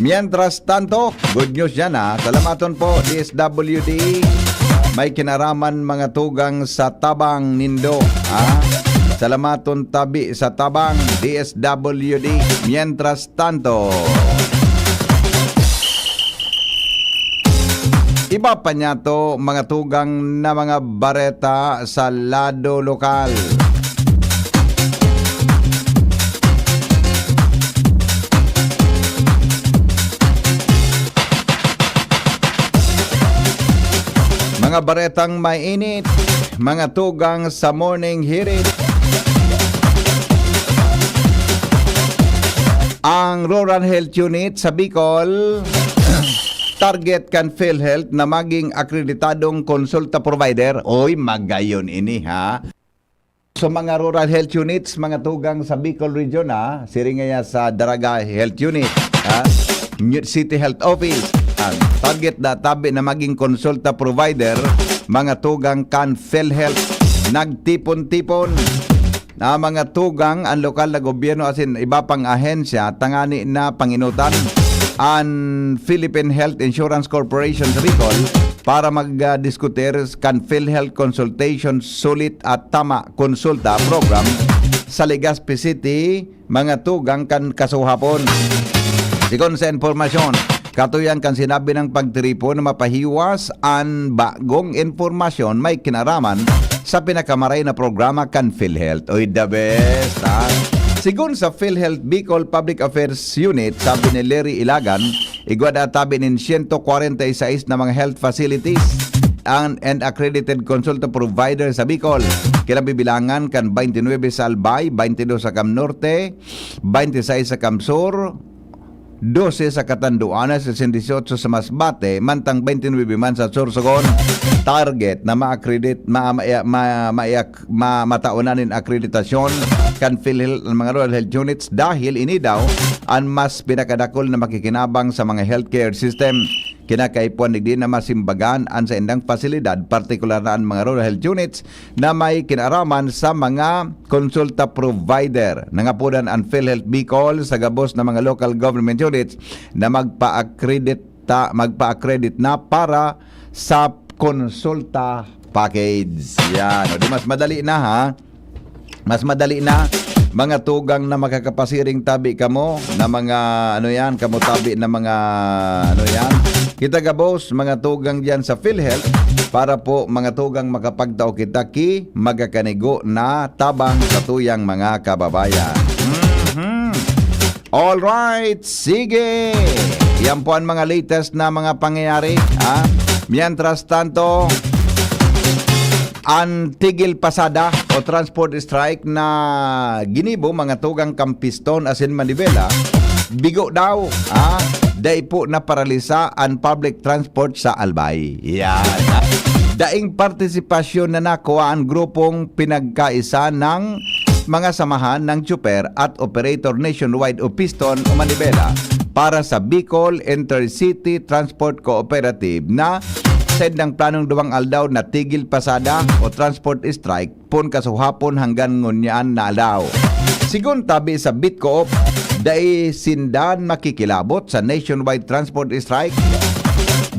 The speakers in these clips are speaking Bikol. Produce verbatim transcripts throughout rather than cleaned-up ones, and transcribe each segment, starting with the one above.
Mientras tanto, good news yan, ha. Salamaton po, D S W D. May kinaraman, mga tugang, sa tabang nindo, ha. Salamaton tabi sa tabang, D S W D. Mientras tanto, iba pa niya to, mga tugang, na mga bareta sa lado lokal. Mga baretang mainit, mga tugang sa morning hirit. Ang Rural Health Unit sa Bicol, target kan PhilHealth na maging akreditadong konsulta provider. Oy, magayon ini, ha? So, mga rural health units, mga tugang sa Bicol Region, ha? Siring ngaya sa Daraga Health Unit, ha? New City Health Office. Ang target na tabi na maging konsulta provider, mga tugang kan PhilHealth. Nagtipon-tipon na mga tugang ang lokal na gobyerno asin iba pang ahensya tangani na panginutan an Philippine Health Insurance Corporation sa Bicol para magdiskutir kan PhilHealth Consultation Sulit at Tama Konsulta Program sa Legazpi City, mga tugang, kan kasuhapon. Sigon sa impormasyon, katuyan kan sinabi ng pagtiripon na mapahiwas an bagong impormasyon may kinaraman sa pinakamaray na programa kan PhilHealth. Oy, the best, ha? Sigon sa PhilHealth Bicol Public Affairs Unit, sabi ni Larry Ilagan, igwa na tabi nin siyento kwarenta y seis na mga health facilities ang and accredited consulta provider sa Bicol. Kinabibilangan kan twenty-nine sa Albay, twenty-two sa Cam Norte, twenty-six sa Cam Sur, dose sa Catanduanes, sesenta y ocho sa Masbate, mantang twenty-nine man sa Sorsogon. Target na ma-accredit, ma-, ma-, ma-, ma-, ma-, mataonan nin akreditasyon kan PhilHealth ang mga rural health units dahil ini daw an mas pinakadakul na makikinabang sa mga healthcare system. Kinakaipuhan digdi na masimbagan an saindang pasilidad, partikular na an mga rural health units na may kinaraman sa mga konsulta provider. Nangapodan an PhilHealth Bicol sa gabos na mga local government units na magpa-accredit ta-, magpa-accredit na para sa konsulta package. Yan. O, di mas madali na, ha? Mas madali na, mga tugang na makakapasiring tabi kamo, na mga, ano yan, kamo tabi na mga, ano yan. Kita gabos, mga tugang diyan sa PhilHealth, para po, mga tugang, makapagtao kita ki magakanigo na tabang sa tuyang mga kababayan. Mhm. Alright, sige. Yan po ang mga latest na mga pangyayari, ha? Mientras tanto, an tigil pasada o transport strike na ginibo, mga tugang, kan Piston asin Manibela, bigo daw, ha? Dai po naparalisa an public transport sa Albay. Yan, ha? Daing partisipasyon na nakuha ang grupong pinagkaisa ng mga samahan ng tsuper at operator nationwide o Piston o Manibela para sa Bicol Intercity Transport Cooperative na sa indang planong duwang aldaw na tigil pasada o transport strike pon kasuhapon hanggang ngunyan na aldaw. Sigon tabi sa Bitcoop, dai sinda makikilabot sa nationwide transport strike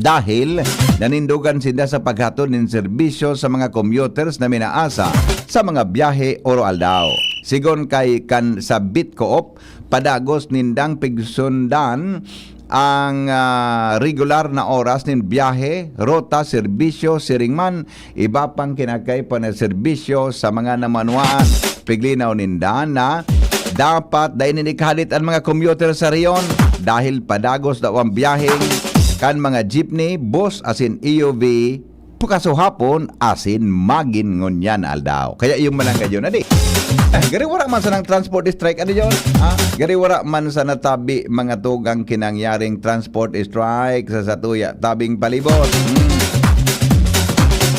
dahil nanindogan sinda sa paghatod nin serbisyo sa mga commuters na minaasa sa mga biyahe oro-aldaw. Sigon kay kan sa Bitcoop, padagos nindang pigsundan ang, ah, regular na oras nin biyahe, rota, serbisyo, siring man, iba pang kinakaipuhan na serbisyo sa mga namanuan. Piglinaw ninda na dapat dai nin ikahalit an mga commuter sa rehiyon dahil padagos daw ang biyaheng kan mga jeepney, bus asin U V kasuhapon asin magin ngunyan na aldaw. Kaya yung manang gayon, adi. Eh, gari wara man sanang transport strike, ano yun? Ha? Gari wara man sa natabi mga tugang kinangyaring transport strike sa satuya tabing palibot. Hmm.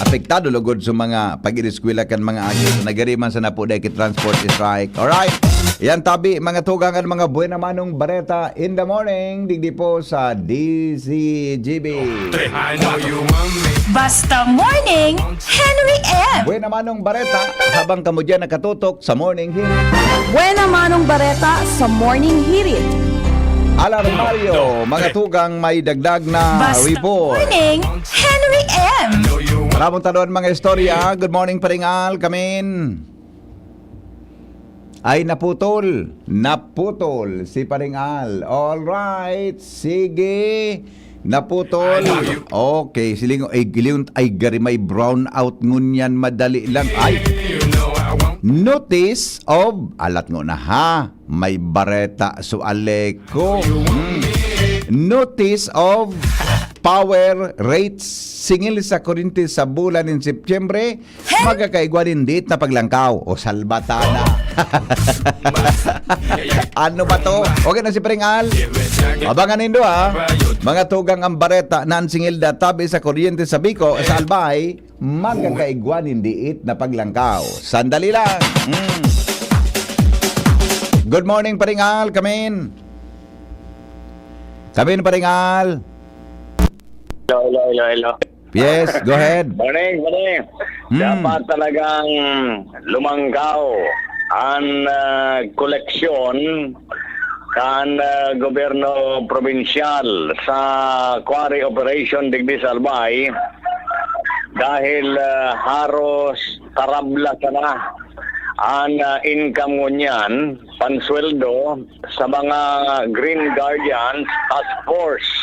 Apektado lugod sa mga pag-iriskwela kan mga agi. Nagari man sa napuday ki transport strike. Alright? Yan tabi, mga tugang, ang mga buena manong bareta in the morning. Digdi po sa D Z G B. Basta morning, Henry M. Buena manong bareta, habang kamo dyan nakatutok sa Morning Hirit. Buena manong bareta sa Morning Hirit. Alarmario, mga tugang may dagdag na Basta report. Morning, Henry M. Ramon Talon, mga istorya. Good morning, Paring Al. Kamin. Ay, naputol. Naputol si Paring Al. All right. Sige. Naputol. Okay. Siling, ay, giliyon, ay, gari may brown out ngunyan. Madali lang. Ay. Notice of, alat ngo na ha. May bareta so aleko. Hmm. Notice of power rates singil sa kuryente sa bulan nin Setyembre, magkakaigwa nin diit na paglangkaw. O salbatana. Ano ba to? Okay na si Pring Al. Abangan nindo ha. Mga tugang ang bareta na an singil da tabi sa kuryente sa Biko, sa Albay. Magkakaigwa nin diit na paglangkaw. Sandali lang. Mm. Good morning, Paring Al. Kamin. Kamin, Paring Al. Hello, hello, hello, hello. Yes, go ahead. Morning, morning. Hmm. Dapat talagang lumangkaw an, ah, koleksyon kan, ah, gobyerno probinsyal sa quarry operation digdi sa Albay dahil, ah, haros tarabla sana an, ah, income ngunyan, pansweldo sa mga Green Guardians Task Force.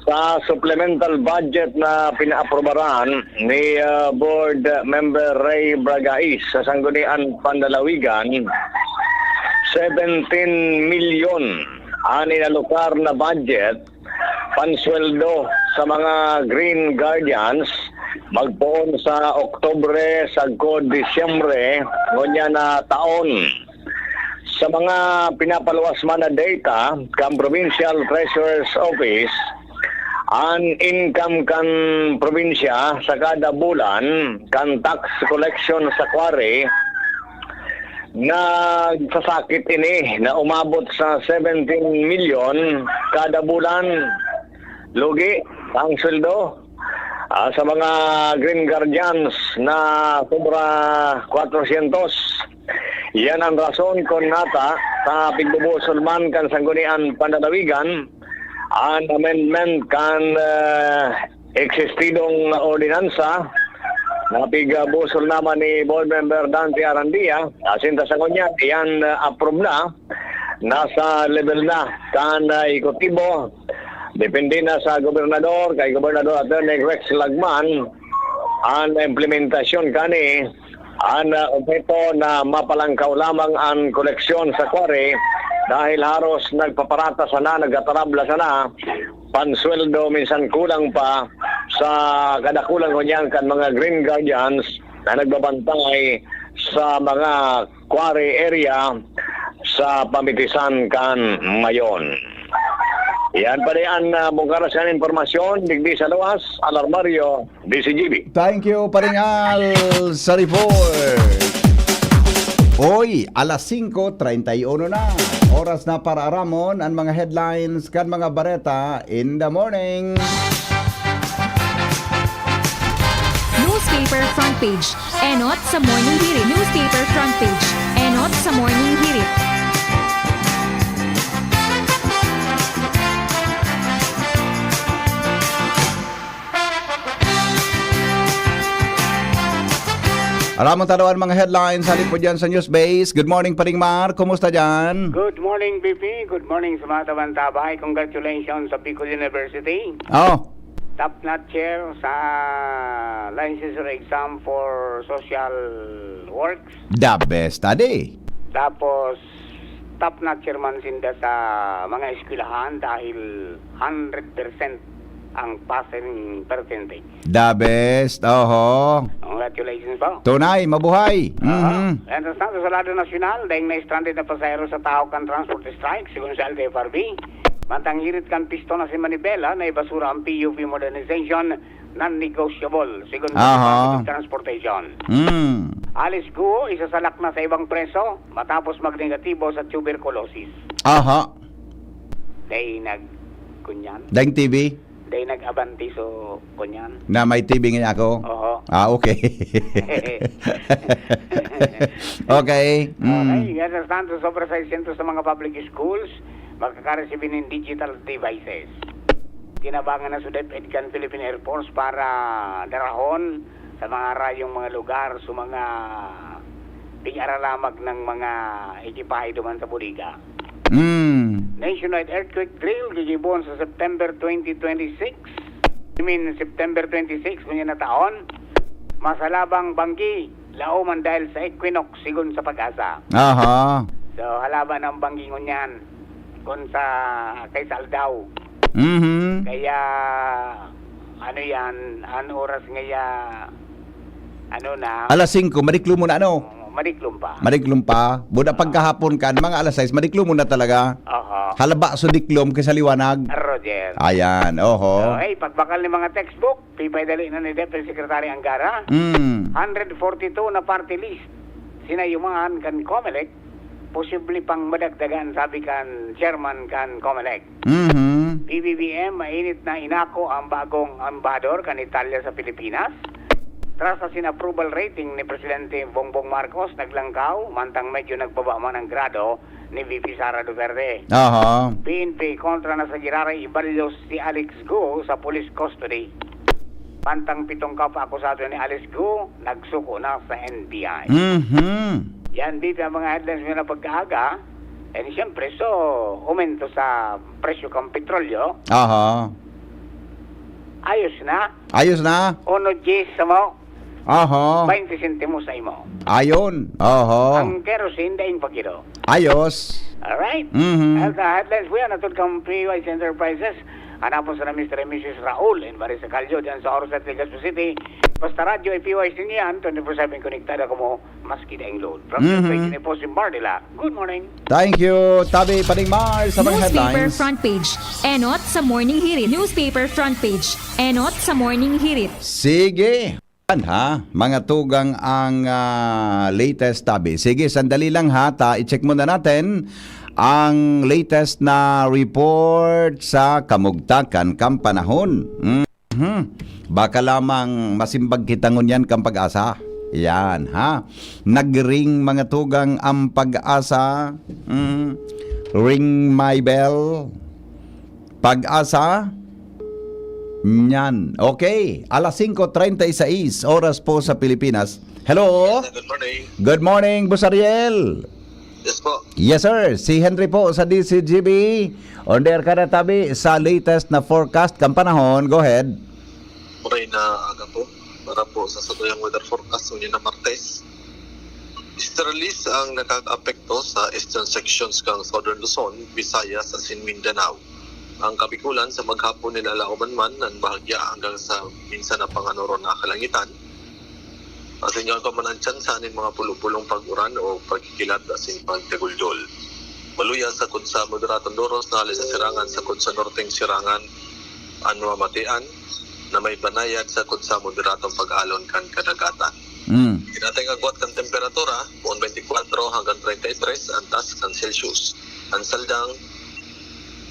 Sa supplemental budget na pinaaprubaran ni, ah, Board Member Ray Bragais sa Sangguniang Panlalawigan, seventeen milyon an inalokar na budget pansweldo sa mga Green Guardians magpoon sa Oktubre sagkod Disyembre ngunyan na taon. Sa mga pinapaluwas man na data kan Provincial Treasurer's Office, an income kan probinsya sa kada bulan kan tax collection sa quarry nagsasakit ini na umabot sa seventeen milyon kada bulan. Lugi ang sweldo, ah, sa mga Green Guardians na sobra kwatrosyentos. Yan ang rason kun nata sa pigbubusol man kan Sangguniang Panlalawigan an amendment kan, ah, existidong ordinansa na pigbusol naman ni Board Member Dante Arandia. Asin ta sa ngunyan, iyan, ah, approve na, nasa level na kan, ah, ehekutibo. Depende na sa gobernador, kay Gobernador Attorney Rex Lagman, an implementasyon kani, an, ah, obheto na mapalangkaw lamang an koleksyon sa quarry dahil haros nagpaparata sana, nagtatarabla sana, pansweldo, minsan kulang pa sa kadakulan ngunyan kan mga Green Guardians na nagbabantay sa mga quarry area sa pamitisan kan Mayon. Yan pa rin ang, ah, bungkaras kan impormasyon digdi sa luwas, Alarmario, D C G B. Thank you, Paring Al, sa report. Oy, alas singko treinta y uno na. Oras na para aramon an mga headlines kan mga bareta in the morning. Newspaper front page. Enot sa Morning Hirit. Newspaper front page. Enot sa Morning Hirit. Aramon ta daw an mga headlines hali po dyan sa Newsbase. Good morning, Paring Mar. Kumusta dyan? Good morning, B P. Good morning sa mga tabang-tabang. Congratulations sa Bicol University. Oh. Top notcher sa licensure exam for social works. The best study. Tapos, top notcher man sinda sa mga eskwelahan dahil hundred percent ang passing percentage. The best. Oho. Congratulations po. Tunay, mabuhay. Oo. Mhm. And sa Santos Salado Nacional, dahil na stranded na pasahero sa tahaw kan transport strike, sigon sa L T F R B, mantang hirit kan piston na si manibela, na ibasura ang P U V modernization, non-negotiable, sigon sa Aha. Department of Transportation. Mm. Alice Guo, isasalak na sa ibang preso matapos magnegatibo sa tuberculosis. Aha. Dahil nag-, kunyan? Daing T B? Dahil nag-abanti so, kunyan? Na may T B nga ako? Oo. Ah, okay. Okay. Mm. Okay, yan ang tanto, sobra seiscientos sa mga public schools. Makakaresibir nin digital devices. Tinabangan na sa DepEd kan Philippine Air Force para darahon sa mga rayong mga lugar sa mga pig-aralamag ng mga ekipahe duman sa bodega. Mm. Nationwide earthquake drill gigibohon sa September twenty twenty-six. I mean, September twenty-six, ngunyan na taon. Mas halaba ang banggi, laoman dahil sa equinox, sigon sa PAGASA. Aha. So, halaba na ang banggi ngunyan kun sa, kaysa aldaw. Mhm. Kaya, ano yan, ang oras ngaya, ano na? Alas singko, madiklom mo na, ano? Oo, madiklom pa. Madiklom pa. Buda Ah. pagkahapon kan, mga alas sais, madiklom mo na talaga. Oho. Halaba so diklom kaysa liwanag. Roger. Ayan, oho. So, hey, pagbakal ni mga textbook, pipay dali na ni DepEd Secretary Angara. Mm. Hundred forty-two na party list. Sinayumahan kan COMELEC, posible pang madagdagan, sabi kan chairman kan COMELEC. Mhm. P B B M, mainit na inako ang bagong ambahador kan Italia sa Pilipinas. Tras asin approval rating ni Presidente Bongbong Marcos naglangkaw, mantang medyo nagbaba man ang grado ni V P Sara Duterte. Aha. P N P, kontra na sa giraray ibalyos si Alex Go sa police custody. Mantang pitong kapwa akusado ni Alex Go, nagsuko na sa N B I. Mhm. Yan, V P, ang mga headlines mo na pagkaaga. And siyempre, so, umento sa presyo kang petrolyo. Aha. Ayos na. Ayos na? Uno diyes sa mo, Aha. baynte sentimos sa imo. Ayon. Aha. Ang kerosene, daing pa kilo. Ayos. Alright. Mhm. At, ah, headlines po yan, atod kang P Y C Enterprises. Hanapon sa Mister and Missus Raul and Marisa Callo dyan sa Oro City, Legazpi City. Basta radyo ay P Y C niyan, twenty-four seven konektado kamo, maski daing load. From Mhm. Station Posting Bar nila. Good morning. Thank you, Tabi Paningmar, sa mga Newspaper headlines. Front page. Enot sa Morning Hirit. Newspaper front page. Enot sa Morning Hirit. Sige. Yan, ha, mga tugang ang, ah, latest, Tabi. Sige, sandali lang, ha, ta, i-check muna natin ang latest na report sa kamugtakan kan panahon. Mhm. Baka lamang masimbag kita ngunyan kan PAGASA. Yan, ha. Nag-ring, mga tugang, ang PAGASA. Mm. Ring my bell. PAGASA. Nyan. Okay. Alas singko treinta y seis, oras po sa Pilipinas. Hello? Yes, sir. Good morning. Good morning, Boss Ariel. Yes po. Yes, sir. Si Henry po sa D Z G B. On the air ka na, Tabi, sa latest na forecast kan panahon. Go ahead. Okay na aga po. Para po sa satuyang weather forecast, ngunyan na Martes. Easterlies ang nakakaapekto sa eastern sections kang Southern Luzon, Visayas, asin Mindanao. Ang Kabikulan sa maghapon nilalaoman man an bahagya hanggang sa minsan na panganoron na kalangitan. Asin igwa pa man an tsansa nin mga pulo-pulong pag-uran o pagkikilat asin pagdaguldol. Maluya sakod sa moderadong doros na hali sa sirangan sakod sa norteng sirangan an mamatian na may banayad sakod sa moderadong pag-alon kan kadagatan. Mm. An ating agwat kan temperatura, poon twenty-four hanggang thirty-three an taas kan Celsius. An saldang,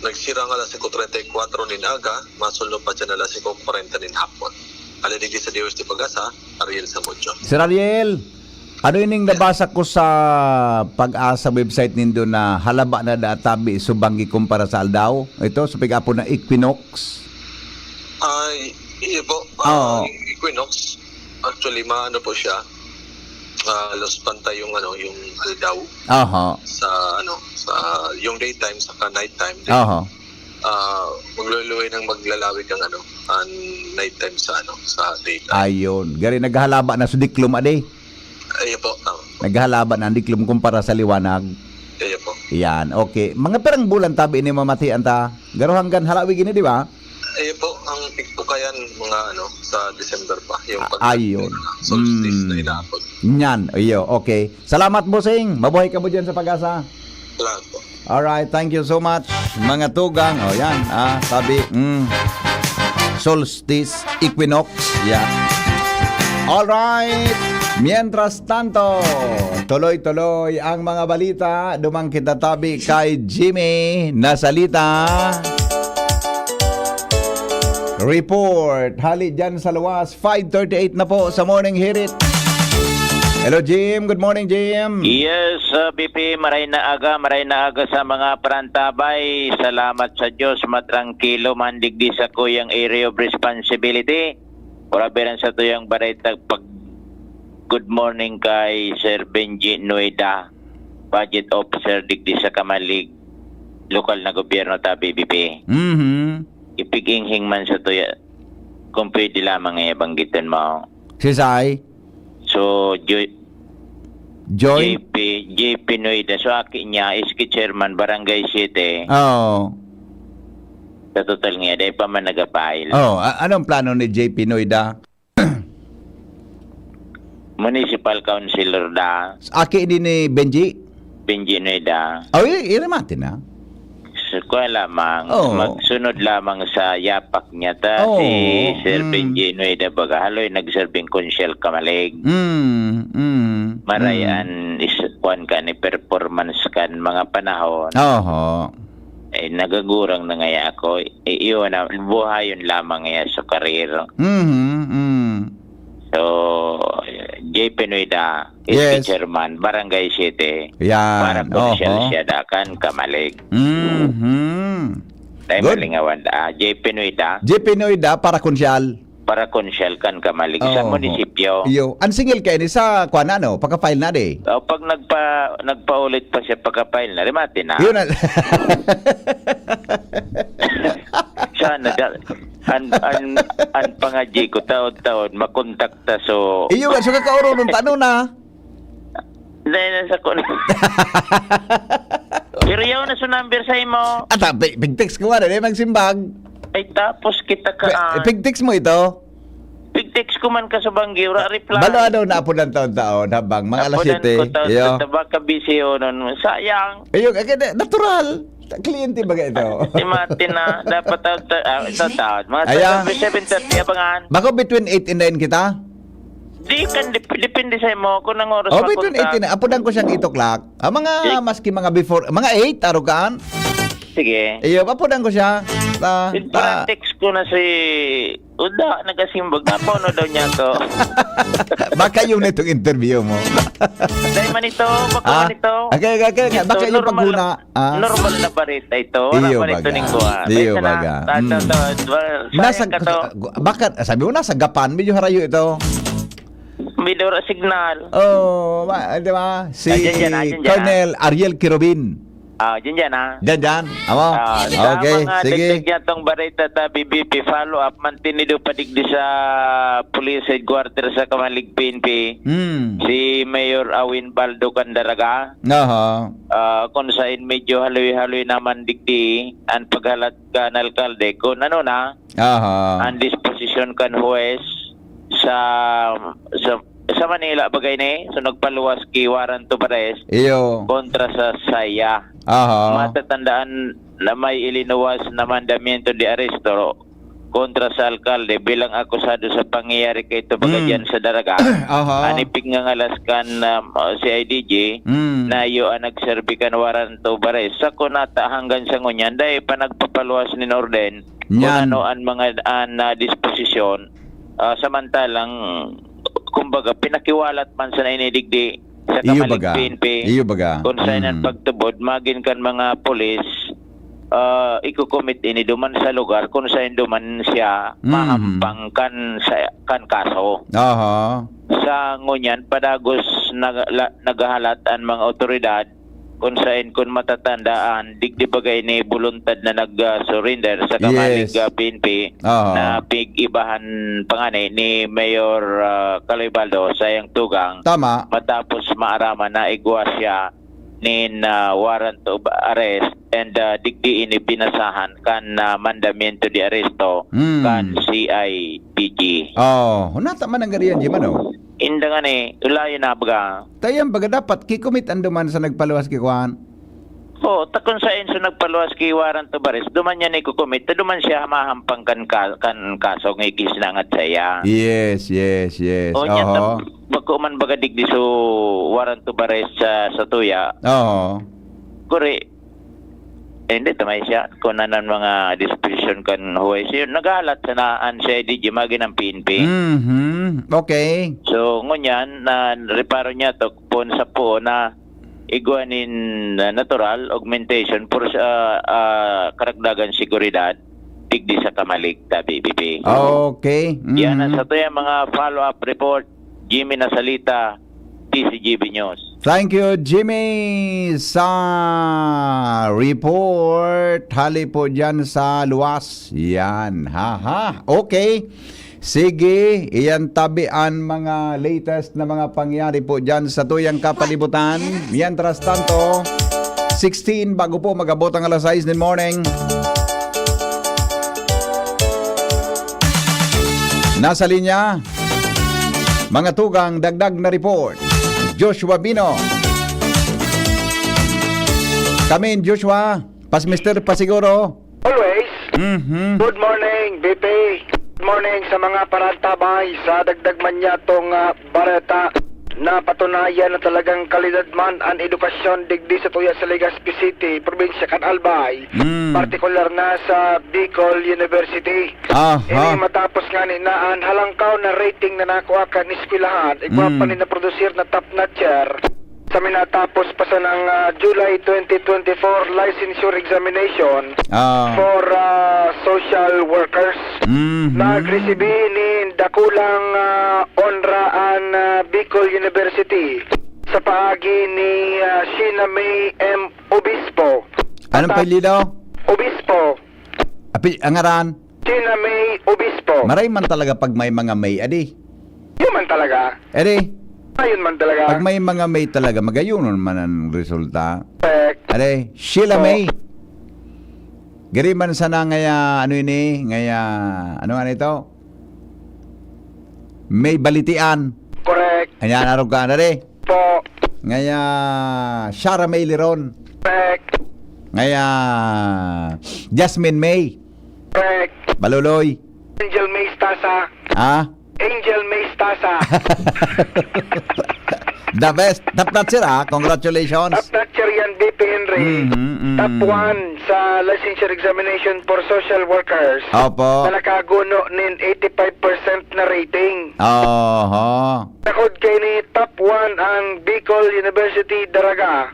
nagsirang alas singko treinta y cuatro nin aga, masulno pa diyan alas singko kwarenta nin hapon. Hali digdi sa D O S T PAGASA, Ariel Samudio. Sir Ariel, ano ining Yes. nabasa ko sa PAGASA website nindo na halaba na daa, Tabi, so banggi kumpara sa aldaw? Ito, sa pig-apod na equinox? Ay, iyo po. Oo. Ah, yung equinox, actually, maano po siya, ah, halos pantay yung, ano, yung aldaw Aha. sa, ano, sa, yung daytime saka nighttime. Then, Aha. ah, magluluway ng maglalawig ang, ano, ang nighttime sa, ano, sa daytime. Ayun. Gari naghahalaba na sa diklom, adi? Iyo po, tama po. Naghahalaba na ang diklom kumpara sa liwanag. Iyo po. Yan, okay. Mga pirang bulan, Tabi, ini mamatian ta? Garo hanggang halawig ini, di ba? Iyo po, ang pigpukayan, mga ano, sa December pa, yung Ah, pag- ayun. solstice na Mm. inaabot. Yan, iyo, okay. Salamat, Bossing. Mabuhay ka mo dyan sa PAGASA. Salamat po. Alright, thank you so much, mga tugang. O, yan, ah, Tabi, mm, solstice, equinox, yan. Alright, mientras tanto, tuloy-tuloy ang mga balita. Duman kita, Tabi, kay Jimmy Nasalita. Report, hali dyan sa luwas, five thirty-eight na po sa Morning Hirit. Hello, Jim. Good morning, Jim. Yes, uh, B P, maray na aga, maray na aga sa mga parantabay. Salamat sa Diyos, matrangkilo man digdi sa kuyang area of responsibility. Urabiran sa tuyang bareta pag good morning kay Sir Benji Nueda, budget officer digdi sa Kamalig, lokal na gobyerno ta, B B P. Mhm. Ipiginghing man sa tuya, kung pwede lamang eh, banggitin mo. Sisay? So, Joy, Joy? J P, J P Nueda, so aki niya, S K chairman, Barangay City. Oo. Sa total nga, dahil pa man nag-file. Oh, a- anong plano ni J P Nueda? Municipal Councilor da, Aki din ni Benji? Benji Nueda. Oh, i- irimate na. So, kuha lamang, Oo. magsunod lamang sa yapak niya ta, Oo, si Sir mm. Benji Nueda, baga, haloy nagserbing konsyal Kamalig. Mm, mm. Maray mm. An is, kuwan ka ni performance kan mga panahon. Oho. Eh, nagagurang na ngaya ako. Eh, iyon na, buhayon lamang ngaya sa karera. Mhm, mm. So, J P Nueda, Yes. S P chairman, Barangay City. Yan, Para konsyal oho. siya da kan Kamalig. Mhm. Dahil Good. malingawan da, ah, J P Nueda, J P Nueda para konsyal. para konsyal kan Kamalig sa Oho. munisipyo. Iyo. An singil kayo ni sa kwan ano, pagka-file na di. O, pag nagpa, nagpaulit pa siya pagka-file na, rimate na. Yun na. Sana, da, an, an, an pangadyi ko, taon-taon, makontakta, so, Iyo nga, so kakaoronon ta, ano na? Dahil na sa kun... Pero yaw na sa number sa imo. At ah, pig- pig-text ko nga, dali magsimbag. Ay, tapos kita ka, Pe- ah, Pig-text mo ito? pig-text ko man ka sa banggi, wala reply. Balo ano na po ng taon-taon, habang mga alas Apo, dan siyete. ko, ta-, Iyo. ta-, baka busy yun, nun. Sayang. Iyo, eh, kaya natural. Kliyente ba ito? Si Martin na, dapat taon, ta-, ah, sa taon. Mga Ayan. taon, seven thirty, abangan. Bako between eight and nine kita? Di kan, dep-, depende sa imo kung ang oras Oh, makontak. between eight and nine. Apo dan ko siyang eight o'clock. Ah, mga, Eight. Maski mga before, mga eight, arukan. Sige. Iyo, apo dan ko siya. Ta, ta, Text ko na si Uda, nagasimbag na, paano daw niya to? Baka yun itong interview mo. Dahil man ito, baka Ah, man ito. okay, okay, okay. Ito, Baka yung normal paghuna. na, Ah. normal na barita ito. Iyo, Wala pa rin baga. ito ning kuha. Iyo, Ito na, baga. tato, Mm. to, well, Nasa, sayang ka to. Baka, sabi mo, nasa Gapan, medyo harayo ito. May dura signal. Oh, ma, di ba? Si Ah, dyan, dyan, ah, dyan, dyan, Colonel Ariel Kirobin. Ah, dyan, dyan, ah. Dyan, dyan. Amo? Ah, sa Okay, mga sige. dagdag niya tong barita ta, B B P, follow up, mantinido pa digdi sa Police Headquarters sa Kamalig P N P. Hmm. Si Mayor Awin Baldo Candaraga, Aha. ah, kung saan medyo haloy-haloy naman digdi ang paghalat kan alkalde. Kung ano na, Aha. ang disposisyon kan huwes sa, sa, sa Manila, bagay ni, so nagpaluwas ki warrant of arrest Iyo. kontra sa saya. Aha. Matatandaan na may ilinuwas na mandamiento de arresto kontra sa alkalde bilang akusado sa pangyayari kay ito baga Mm. dyan sa Daraga. Aha. Anipig nga ngalas kan um, C I D G, Mm. na iyo ang nagserbi kan warrant of arrest. Sa kunata hanggang sa ngunyan, dahil pa nagpapaluwas nin orden, kung Yan. ano ang mga an, ah, disposisyon, ah, samantalang, kumbaga, pinakiwalat man sa nainidigdi sa Iyo Kamalig baga. P N P, Iyo baga. kung saan ang Mm. pagtubod, magin kan mga pulis, ah, ikukumit ini duman sa lugar kung saan duman siya Mm. mahampang kan, sa, kan kaso. Aha. Sa ngunyan, padagos nag, la, naghahalat ang mga otoridad kung saan, kung matatandaan, digdi bagay ni buluntad na nag-surrender sa Kamalig Yes. ah, P N P Aha. na pig-ibahan pa nga ni, ni Mayor ah, Caloy Baldo sa iyang tugang Tama. matapos maaraman na igwa siya nin ah, warrant of arrest and ah, digdi ini binasahan kan ah, mandamiento de arresto Mm. kan C I D G. Oh, hunata man ang gariyan, Jim, ano? Inda nga ni, ulayon na baga. Tayan baga dapat kikumit ang duman sa nagpaluwas ki Kwan. Oo, ta kung saan siya nagpaluwas ki warrant of arrest, duman niya ni kukumit, ta duman siya mahampang kan, ka, kan kaso nga ikisinangat sa iya. Yes, yes, yes. O niya, Oho. ta, bako man baga digdi so warrant of arrest sa, sa tuya. Oho. Kuri, Hindi, tamay siya. Kung anong mga disposition kan huwes, yun, naghahalat sana an C I D G, magin ang P N P. Mhm. Okay. So, ngunyan, na reparo niya to, pon sa po na igwa nin, ah, natural augmentation for sa, ah, karagdagan seguridad, digdi sa kamalig, tabi, bibi. Okay. Yan ang Mhm. sa to yung mga follow-up report. Jimmy Nasalita, T C G B News. Thank you, Jimmy, sa report. Hali po dyan sa luwas. Yan. Haha. Okay. Sige, iyan tabi an mga latest na mga pangyari po dyan sa tuyang kapalibutan. Mientras tanto, sixteen, bago po mag-abot ang alas sais nin morning. Nasa linya, mga tugang, dagdag na report. Joshua Bino. Kamin, Joshua, pas Mister Pasiguro. Always. Mhm. Good morning, B P. Good morning sa mga parantabay. Sa dagdag man niya tong, ah, bareta, napatunayan na talagang kalidad man an edukasyon digdi sa tuya sa Legazpi City, probinsya kan Albay, Mm. partikular na sa Bicol University. Aha. Ini matapos nga ni na an halangkaw na rating na nakuha kan eskwelahan, igwa pa Mm. ni naprodusir na top notcher sa minatapos pa sanang, ah, July twenty twenty-four licensure examination Ah. for, ah, social workers. Mhm. Nagresibi nin dakulang, ah, onra an, ah, Bicol University sa paagi ni, ah, Sheena May M. Obispo. Anong Ata- apelyido? Obispo. Api-, ang ngaran? Sheena May Obispo. Maray man talaga pag may mga May, adi. Yun man talaga. Adi. Ayun man talaga. Pag may mga May talaga, magayon man ang resulta. Correct. Adi, Sheila Oo. May. Gari man sana ngaya, ano ini, ngaya, ano nga nito? May balitian. Correct. Ayan, arog ka, adi. Po. Ngaya, Shara May Liron. Correct. Ngaya, Jasmine May. Correct. Baluloy. Angel May Stasa. Ha? Angel May Stasa. The best. Top notcher, ah. Congratulations. Top notcher yan, B P Henry. Mhm, mhm. Top one sa licensure examination for social workers Opo. na nakaguno nin eighty-five percent na rating. Oho. Takod kay ni top one ang Bicol University Daraga.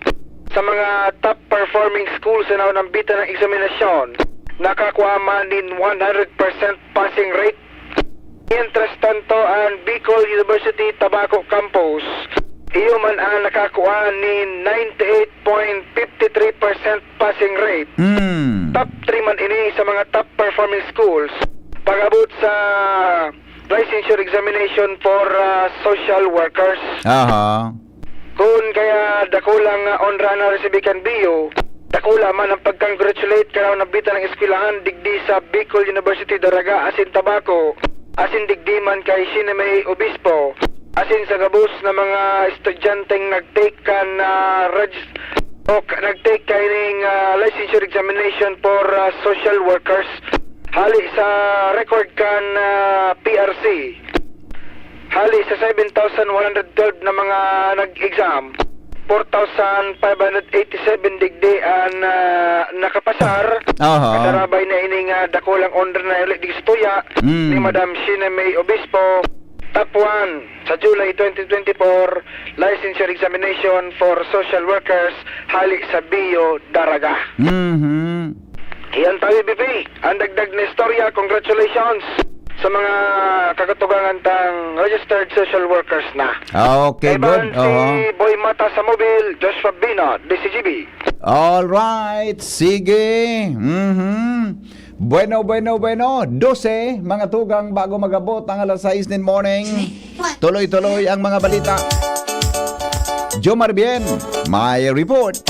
Sa mga top performing schools sa naunambitan ng eksaminasyon, nakakuha man nin one hundred percent passing rate. Mientras tanto, ang Bicol University Tabaco Campus, iyo man ang nakakuha nin ninety-eight point fifty-three percent passing rate. Hmm. Top three man ini sa mga top performing schools pag-abot sa licensure examination for, ah, social workers. Aha. Kun kaya dakulang, ah, onra na resibi kan B U, dakula man ang pag-congratulate kan naunambitan ng eskwelahan digdi sa Bicol University Daraga asin Tabaco, asin digdi man kay Sheena May Obispo, asin sa gabos na mga estudyanteng nag-take kan, ah, regis-, o k-, nag-take kaining, ah, licensure examination for, ah, social workers hali sa record kan, ah, P R C. Hali sa seven thousand one hundred twelve na mga nag-exam, four thousand five hundred eighty-seven digdi an, ah, nakapasar. Aha. Kasarabay na ini nga dakulang onra na huli digdi sa tuya Mm. ni Madam Sheena May Obispo, top one sa July twenty twenty-four licensure examination for social workers hali sa B U Daraga. Mhm. Iyan tayo, B P. Ang dagdag na istorya, congratulations sa mga kakatugangan tang registered social workers na. Ah, okay, Kaibahan good. si Oho. Boy Mata sa Mobil, Joshua Bino, D C G B. All right, sige. Mhm. Bueno, bueno, bueno. Dose, mga tugang, bago mag-abot ang alas sais nin morning. Tuloy-tuloy ang mga balita. Jomar Bien, may report.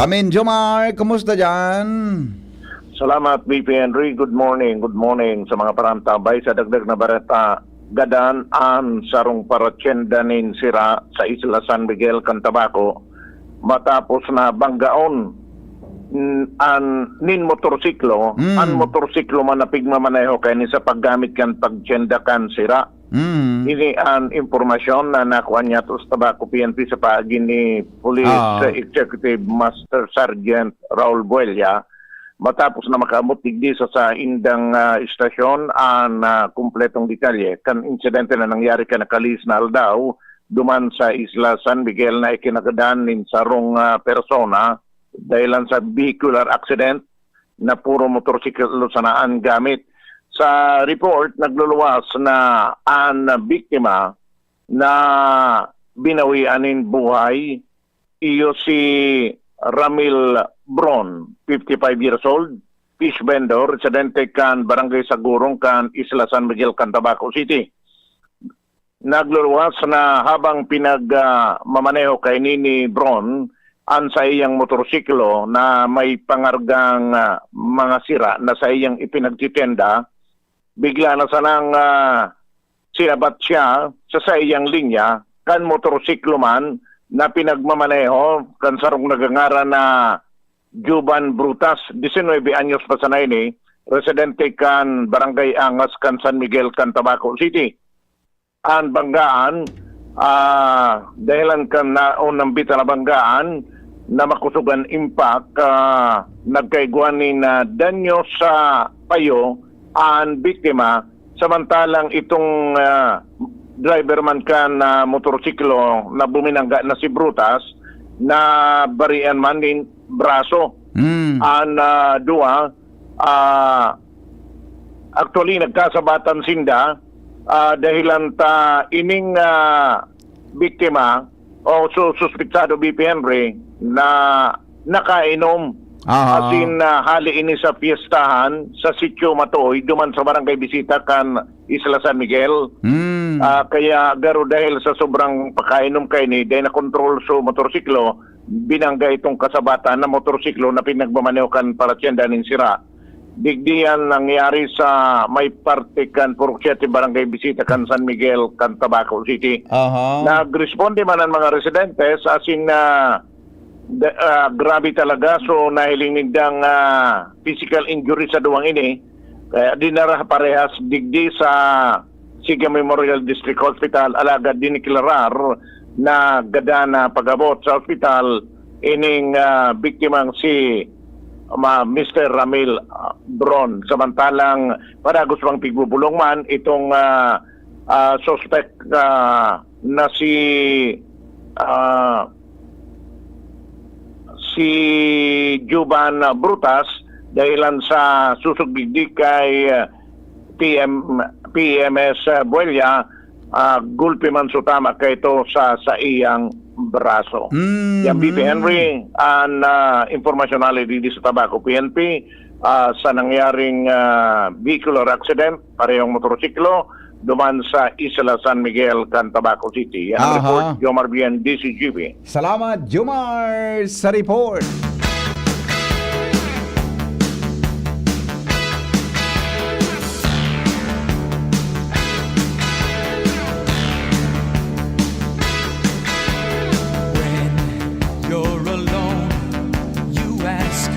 Kamin Jomar, kumusta dyan? Salamat, B P Henry. Good morning, good morning sa mga parantabay. Sa dagdag na bareta, gadan an sarong paratyenda nin sira sa Isla San Miguel kan Tabaco, matapos na banggaon, mm, an, nin motorsiklo, Mm. an motorsiklo man na pigmamaneho kaini sa paggamit kan pagtyenda kan sira. Mm. Ini an impormasyon na nakuha niya to sa Tabaco P N P sa paagi ni Police Ah. Executive Master Sergeant Raul Buella, matapos na makaabot digdi sa saindang, ah, istasyon an, ah, kumpletong detalye kan insidente na nangyari kan nakalihis na aldaw duman sa Isla San Miguel na ikinagadan nin sarong, ah, persona dahilan sa vehicular accident na puro motorsiklo sana an gamit. Sa report, nagluluwas na an biktima na binawian nin buhay, iyo si Ramil Bron, fifty-five years old, fish vendor, residente kan Barangay Sagurong kan Isla San Miguel kan Tabaco City. Nagluluwas na habang pinag, ah, mamaneho kaini ni Bron an saiyang motorsiklo na may pangargang, ah, mga sira na saiyang ipinagtitenda, bigla na sanang, ah, sinabat siya sa saiyang linya kan motorsiklo man na pinagmamaneho kan sarong nagangaran na Juban Brutas, disinuybe anyos pa sana ini, residente kan Barangay Angas kan San Miguel kan Tabaco City. An banggaan, ah, dahilan kan naon nambita na banggaan na makosog an impact, ah, nagkaigwa nin, ah, danyo sa payo an biktima, samantalang itong, ah, driver man kan, ah, motorsiklo na buminangga na si Brutas, nabarian man nin braso. Mm. An, ah, duwa, ah, actually, nagkasabatan sinda, ah, dahilan ta ining, ah, biktima o su-, suspetsado, B P Henry, na nakainom. Aha. As in, ah, hali ini sa piyestahan sa Sitio Matuoy, duman sa Barangay Bisita kan Isla San Miguel. Mm. Ah, kaya garo dahil sa sobrang pakainom kaini, dahil na-control sa motorsiklo, binangga itong kasabatan na motorsiklo na pinagmamaneho kan paratyenda nin sira. Digdi yan nangyari sa may parte kan Purok Siete, Barangay Bisita kan San Miguel, kan Tabaco City. Aha. Nagresponde man ang mga residentes, asin na da-, ah, grabe talaga. So, nahiling nindang, ah, physical injury sa duwang ini. Kaya dinara parehas digdi sa Siga Memorial District Hospital, alagad diniklarar na gadan na pag-abot sa ospital ining, ah, biktimang si, ma-, Mister Ramil, ah, Bron. Samantalang padagos pang pigbubulong man itong, ah, ah, suspect, ah, na si, ah, si Juban Brutas dahilan sa susog digdi kay, ah, P M, P M S Buella, ah, gulpi man sa tama kaito sa, sa iyang braso. Mm. Yan, B P Henry, an, ah, impormasyon na digdi sa Tabaco P N P, ah, sa nangyaring, ah, vehicular accident, parehong motorsiklo, duman sa Isla San Miguel, kan Tabaco City. Yan ang Aha. report, Jomar Bien, D C G B. Salamat, Jomar, sa report. When you're alone, you ask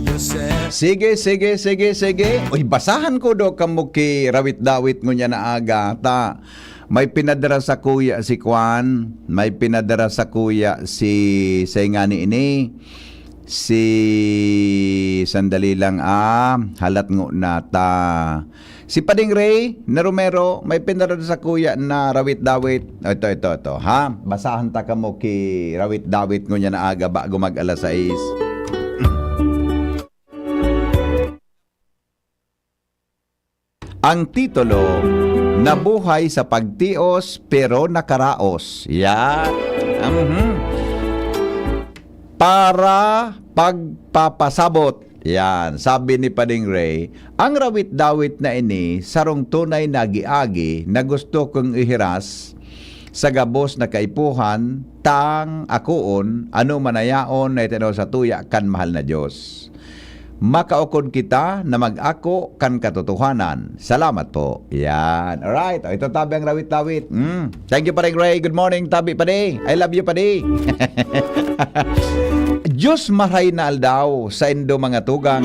yourself. Sige, sige, sige, sige. Uy, basahan ko do kamo ki rawit-dawit ngunyan na aga. Ta, may pinadara sakuya si Kwan, may pinadara sakuya si, say ngani ini, si, sandali lang, ah, halat ngo nata. Si Pading Ray na Romero, may pinadara sakuya na rawit-dawit. Ito, ito, ito, ha? Basahan ta kamo ki rawit-dawit ngunyan na aga bago mag alas sais. Ang titulo, Nabuhay sa Pagtios pero Nakaraos. Yan. Mhm. Para pagpapasabot. Yan. Sabi ni Pading Ray, ang rawit-dawit na ini, sarong tunay na agi-agi na gusto kong ihiras sa gabos na kaipuhan, tang akoon, ano man na yaon na itinaw sa tuya kan mahal na Diyos. Makaukod kita na mag-ako kan katotohanan. Salamat po. Yan. Alright. O, ito tabi ang rawit-dawit. Mm. Thank you, Pareng Ray. Good morning, tabi, padi. I love you, padi. Diyos, maray na aldaw sa indo mga tugang.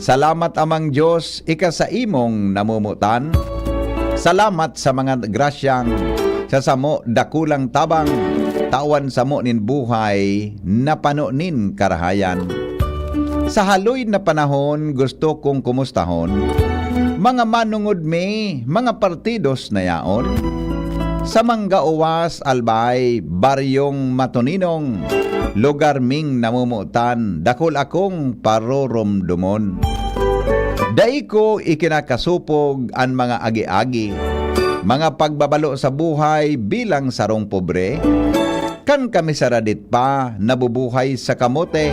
Salamat, Amang Diyos, ika sa imong namumutan. Salamat sa mga grasyang sa samo dakulang tabang, tawan samo nin buhay na pano nin karahayan. Sa haloy na panahon, gusto kong kumustahon mga manongod mi, mga partidos na yaon. Sa Manggauwas, Albay, Baryong Matoninong, lugar ming namumutan, dakul akong paroromdomon. Dai ko ikinakasupog an mga agi-agi, mga pagbabalo sa buhay bilang sarong pobre. Kan kami sa Radit pa nabubuhay sa kamote,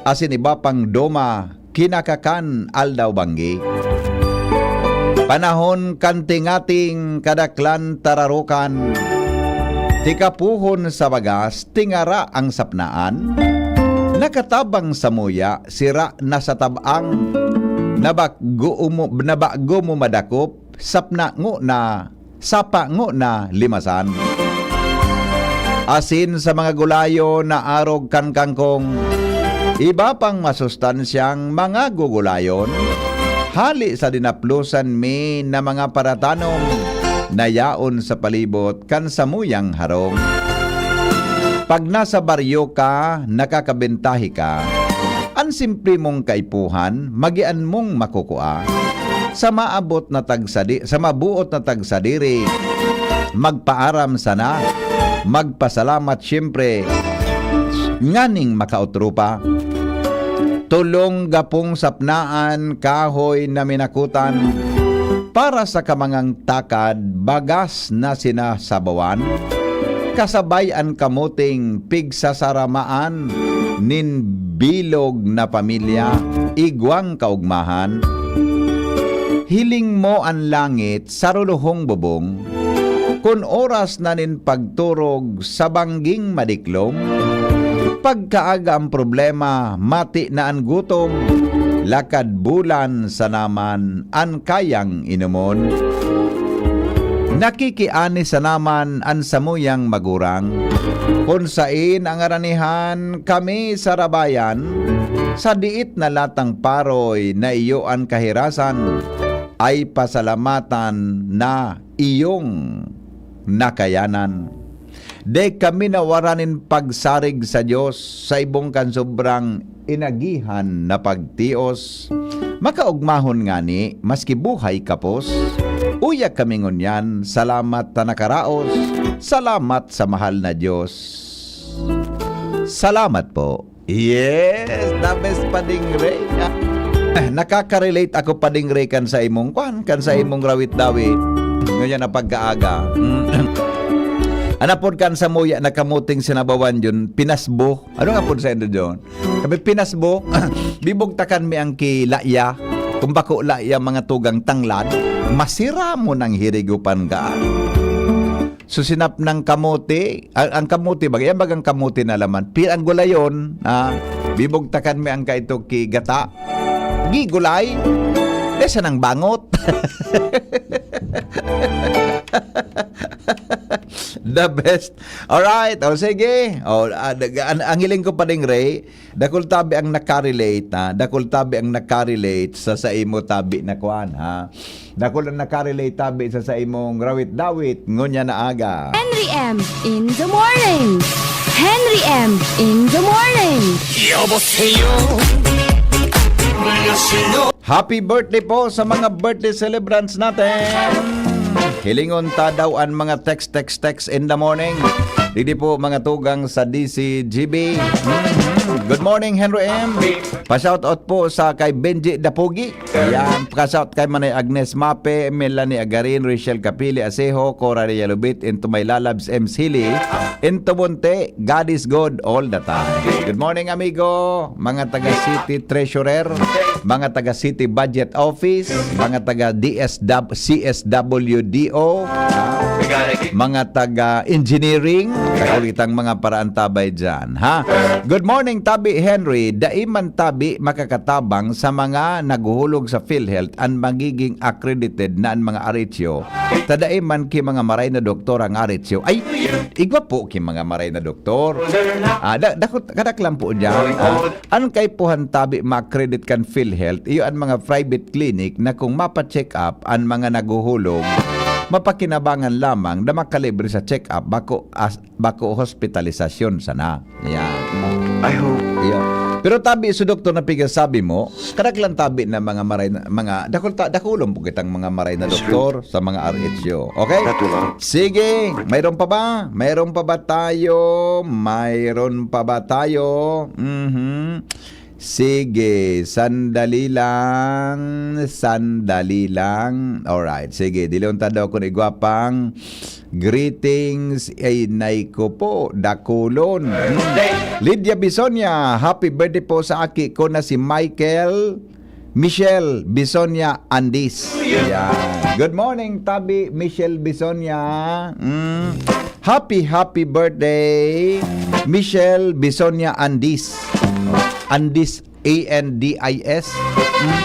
asin iba pang doma, kinakakan aldaw banggi. Panahon kan tingating kadaklan tararukan, tikapuhon sa bagas, tingara ang sapnaan, nakatabang sa muya, sira na sa tab-ang, na bago mo, na bago mo madakop, sapna ngona, sapa ngona limasan. Asin sa mga gulayon na arog kan kangkong, iba pang masustansyang mga gugulayon, hali sa dinaplusan mi na mga paratanom na yaon sa palibot kan samuyang harong. Pag nasa baryo ka, nakakabentahi ka. An simple mong kaipuhan, magian mong makukua. Sa maabot na tagsadi-, sa mabuot na tagsadiri, magpaaram sana, magpasalamat siyempre, nganing makaotro pa. Tulong gapong sapnaan, kahoy na minakutan, para sa kamangang takad, bagas na sinasabawan, kasabay an kamuting pigsasaramaan nin bilog na pamilya, igwang kaugmahan. Hiling mo an langit sa ruluhong bubong, kun oras na nin pagturog sa bangging madiklom, pagkaaga ang problema, mati na an gutom, lakad bulan sa naman an kayang inomon. Nakikiani sa naman an samuyang magurang, kun sain ang aranihan kami sa rabayan, sa diit na latang paroy na iyo an kahirasan, ay pasalamatan na iyong nakayanan. Dai kami nawara nin pagsarig sa Dios sa ibong kan sobrang inagihan na pagtios. Makaogmahon ngani, maski buhay kapos. Uya kami ngunyan, salamat ta nakaraos. Salamat sa mahal na Dios. Salamat po. Yes, the best, Pading Ray. Ah, nakaka-relate ako, Pading Ray, kan sa imong, kwan, kan sa imong rawit-dawit. Ngunyan na pagkaaga. Mm. Anapod kan sa muya na kamuting sinabawan yun, pinasbo. Ano nga po sa indo, John? Sabi, pinasbo, bibugtakan mi ang kilaya. Kung bako laya, mga tugang tanglad, masira mo nang hirigupan ka. Susinap ng kamote, ang, ang kamote, bagay, yan bagang kamote na laman. Pi-, ang gulayon, ah, bibugtakan mi ang kaito ki gata. Gi gulay, desa nang bangot. The best. Alright, o sige. O, ah, dag-, an-, ang hiling ko pa ding, Ray, dakul tabi ang nakarelate, ha? Dakul tabi ang nakarelate sa, sa imo tabi na kwan, ha? Dakul ang nakarelate tabi sa, sa imong rawit-dawit, ngunya na aga. Henry M in the morning. Henry M in the morning. 여보세요. 안녕하세요. Happy birthday po sa mga birthday celebrants natin. Hilingon ta daw an mga text, text, text in the morning. Didi po mga tugang sa D C G B. Mhm. Good morning, Henry M. Pa-shoutout po sa kay Benji Dapugi. Ayan, pa-shout kay Manay Agnes Mape, Melanie Agarin, Rachel Capili Asejo, Cora Reyalubit, into my lalabs, M Sili, into Monte, God is good all the time. Good morning, amigo. Mga taga City Treasurer, mga taga City Budget Office, mga taga D S W, C S W D O, mga taga engineering, kakulitan mga paraantabay dyan, ha? Good morning, Tabi Henry. Dai man tabi makakatabang sa mga naghuhulog sa PhilHealth an magiging accredited na an mga aretsyo. Ta dai man ki mga maray na doktor ang aretsyo. Ay, igwa po ki mga maray na doktor. Ah, da-, dakot, kadaklan po dyan. Ah, an kaipuhan tabi ma-accredit kan PhilHealth, iyo an mga private clinic na kung mapa-check up an mga naghuhulog, mapakinabangan lamang na makalibre sa check-up, bako, as, bako hospitalisasyon sana. Yan. I hope. Iyo. Pero tabi sa doktor na pigasabi mo, kadak lang tabi na mga maray na, mga, dakul ta, dakulon po kitang mga maray na doktor sa mga R H U. Okay? That will all. Sige, mayroon pa ba? Mayroon pa ba tayo? Mayroon pa ba tayo? Mhm. Sige, sandali lang, sandali lang. Alright, sige, dilon ta daw kun igwa pang greetings, ay nay ko po, dakulon. Hmm. Lydia Bisonia, happy birthday po sa aki ko na si Michael Michelle Bisonia Andis. Yan. Good morning, Tabi Michelle Bisonia. Mm. Happy, happy birthday, Michelle Bisonia Andis. Andis, A N D I S. Mm.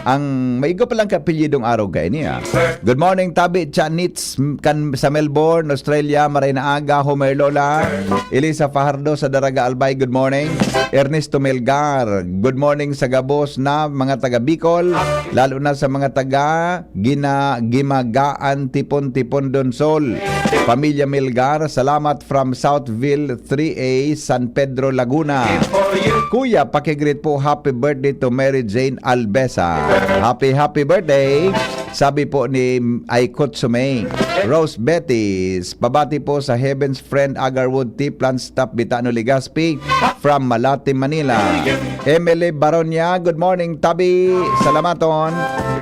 Ang maigo pa lang kapilyidong araw kaini, ah. Good morning, Tabi Chanits, kan sa Melbourne, Australia. Maray na aga, Homer Lola. Elisa Fajardo sa Daraga Albay, good morning. Ernesto Melgar, good morning sa gabos na mga taga Bicol, lalo na sa mga taga Gina, Gimagaan, Tipon-Tipon, Donsol. Pamilya Melgar, salamat from Southville three A, San Pedro, Laguna. Kuya, pakigreet po, happy birthday to Mary Jane Albesa. Happy, happy birthday. Sabi po ni Aykut Sumay, Rose Betis, pabati po sa Heaven's Friend Agarwood, Tiplan Staff, Bitano, Legazpi, from Malate, Manila. Emily Baronia, good morning, Tabi. Salamaton.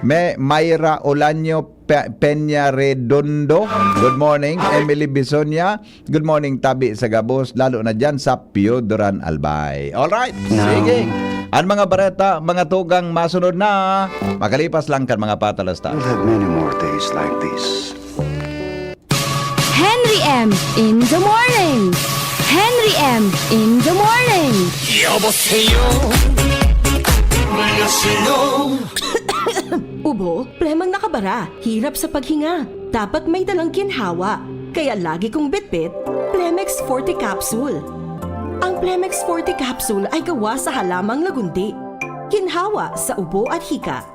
Me, Myra Olanyo Pe- Peña Redondo, good morning. Emily Bisonia, good morning, Tabi sa gabos, lalo na dyan sa Piodoran, Albay. Alright, sige. Ang mga bareta, mga tugang masunod na, makalipas lang kan mga patalastas. We'll have many more days like this. Henry M in the morning. Henry M in the morning. 여보세요. 안녕하세요. Ubo, plemang nakabara, hirap sa paghinga. Dapat may dalang ginhawa. Kaya lagi kong bitbit, Plemex Forte Capsule. Ang Plemex Forte Capsule ay gawa sa halamang lagundi. Ginhawa sa ubo at hika.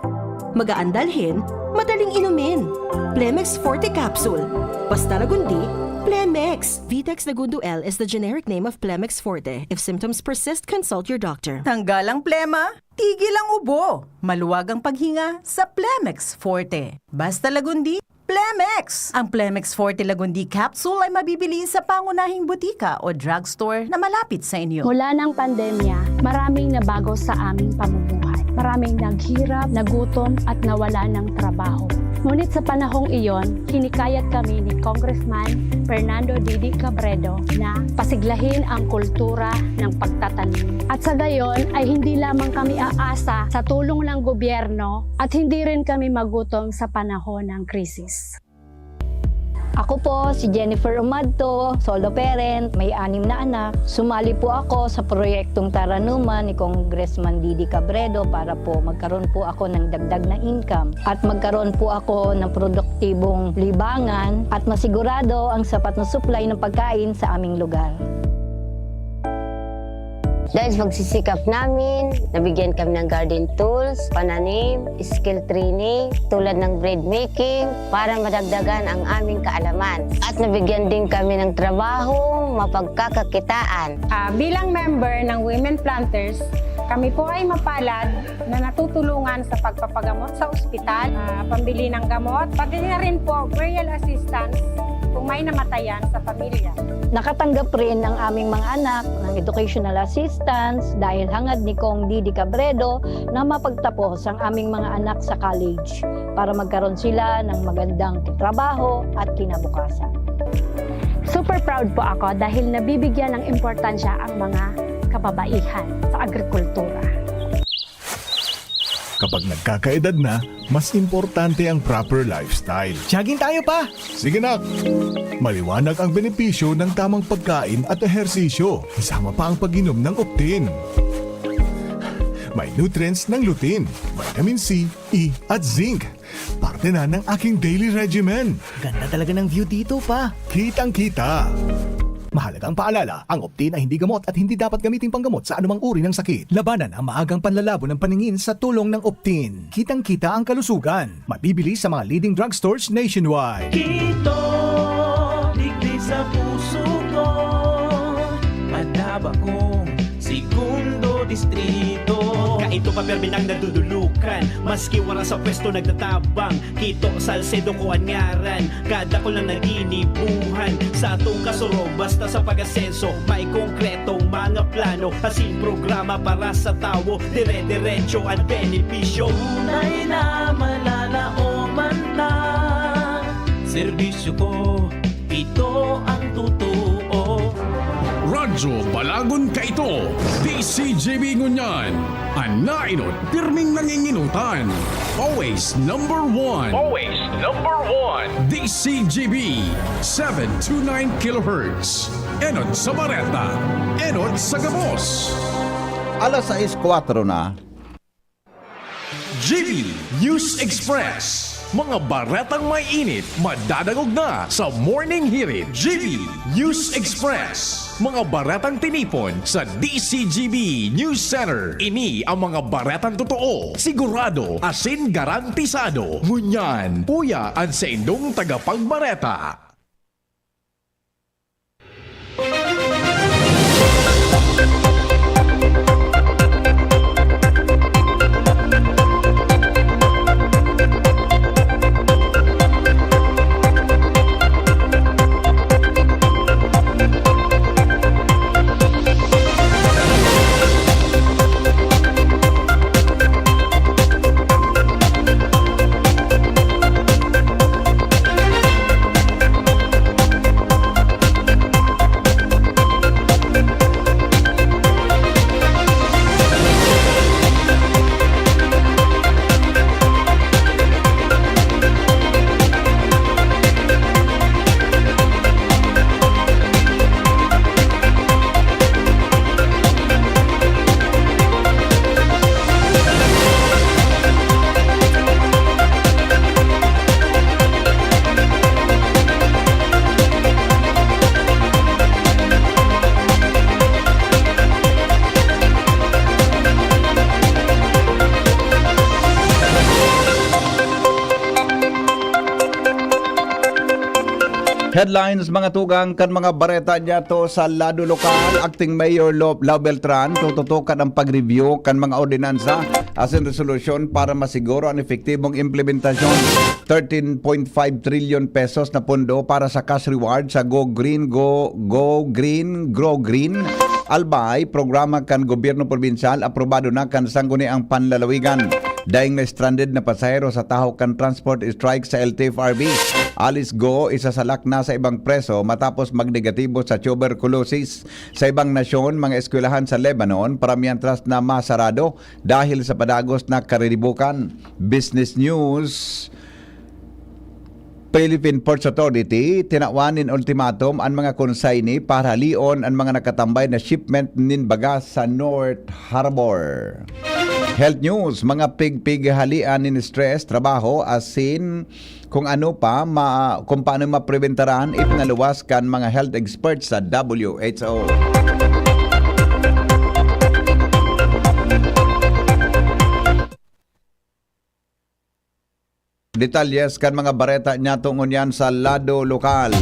Magaan dalhin, madaling inumin. Plemex Forte Capsule. Basta lagundi, Plemex. Vitex Lagundo L is the generic name of Plemex Forte. If symptoms persist, consult your doctor. Tanggal ang plema, tigil ang ubo. Maluwag ang paghinga sa Plemex Forte. Basta lagundi, Plemex! Ang Plemex Forte Lagundi Capsule ay mabibili sa pangunahing butika o drugstore na malapit sa inyo. Mula ng pandemya, maraming nabago sa aming pamumuhay. Maraming naghirap, nagutom at nawala ng trabaho. Ngunit sa panahong iyon, hinikayat kami ni Congressman Fernando Didi Cabredo na pasiglahin ang kultura ng pagtatanim. At sa gayon ay hindi lamang kami aasa sa tulong ng gobyerno at hindi rin kami magutom sa panahon ng krisis. Ako po si Jennifer Umadto, solo parent, may anim na anak. Sumali po ako sa proyektong Taranuman ni Congressman Didi Cabredo para po magkaroon po ako ng dagdag na income at magkaroon po ako ng produktibong libangan at masigurado ang sapat na supply ng pagkain sa aming lugar. Dahil sa pagsisikap namin, nabigyan kami ng garden tools, pananim, skill training, tulad ng bread making, para madagdagan ang aming kaalaman. At nabigyan din kami ng trabaho, mapagkakakitaan. Ah, bilang member ng Women Planters, kami po ay mapalad na natutulungan sa pagpapagamot sa ospital, ah, pambili ng gamot, pati na rin po burial assistance kung may namatayan sa pamilya. Nakatanggap rin ang aming mga anak ng educational assistance dahil hangad ni Cong Didi Cabredo na mapagtapos ang aming mga anak sa college para magkaroon sila ng magandang trabaho at kinabukasan. Super proud po ako dahil nabibigyan ng importansya ang mga kababaihan sa agrikultura. Kapag nagkakaedad na, mas importante ang proper lifestyle. Jogging tayo pa! Sige, nak! Maliwanag ang benepisyo ng tamang pagkain at ehersisyo, kasama pa ang pag-inom ng Optin. May nutrients ng lutein, vitamin C, E, at zinc. Parte na ng aking daily regimen. Ganda talaga ng view dito pa. Kitang-kita. Mahalagang paalala, ang Optin ay hindi gamot at hindi dapat gamiting panggamot sa anumang uri ng sakit. Labanan ang maagang panlalabo ng paningin sa tulong ng Optin. Kitang-kita ang kalusugan. Mabibili sa mga leading drugstores nationwide. Kito, digdi sa puso ko, madaba kong segundo distrito. Kaito pa permi nang nadudulukan, maski wala sa pwesto nagtatabang. Kito, Salcedo ko an ngaran, kadakul na naginibuhan. Sa atong kasurog, basta sa pag-asenso, may konkretong mga plano, asin programa para sa tawo, dire-diretso at benepisyo. Tunay na malalaoman ta, serbisyo ko, ito ang totoo. Radyo Balagon Kaito, D C G B ngunyan. An naenot, pirming nanginginutan. Always number one. Always number one. D C G B, seven two nine kilohertz. Enot sa bareta, enot sa gabos. Alas sais kwatro na. G B News Express. Mga baretang may init, madadangog na sa Morning Hirit. G B News Express. Mga baretang tinipon sa D C G B News Center. Ini ang mga baretang totoo, sigurado, asin garantisado. Ngunyan, uya an saindong tagapagbareta. Headlines, mga tugang, kan mga bareta niyato sa lado lokal. Acting Mayor Lo-, Lau Beltran tututukan ang pag-review kan mga ordinansa asin resolusyon para masiguro an epektibong implementasyon. Thirteen point five trillion pesos na pondo para sa cash reward sa Go Green, Go, Go Green, Grow Green, Albay, programa kan gobyerno probinsyal, aprobado na kan Sangguniang Panlalawigan. Daing na stranded na pasahero sa tahaw kan transport strike sa L T F R B. Alice Go, isasalak na sa ibang preso matapos magnegatibo sa tuberculosis. Sa ibang nasyon, mga eskwelahan sa Lebanon, paramientras na masarado dahil sa padagos na kariribukan. Business News. Philippine Ports Authority, tinawan nin ultimatum an mga consignee para halion an mga nakatambay na shipment nin baga sa North Harbor. Health News, mga pigpighalian nin stress, trabaho, asin kung ano pa, ma-, kung paano mapreventaran, ipinaluwas kan mga health experts sa W H O. Detalles kan mga bareta niyato ngunyan sa lado lokal.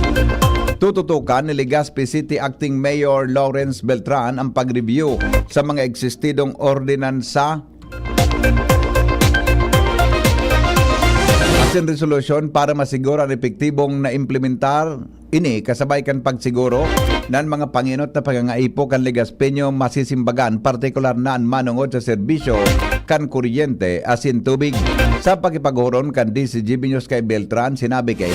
Tututukan ni Legazpi City Acting Mayor Lawrence Beltran ang pag-review sa mga eksistidong ordinansa asin resolusyon para masiguro an epektibong na implementar ini kasabay kan pagsiguro na an mga pangenot na pagangaipo kan Legazpeño masisimbagan, partikular na an manongod sa serbisyo kan kuryente asin tubig. Sa pakipaghuron kan D C G B News kay Beltran, sinabi kay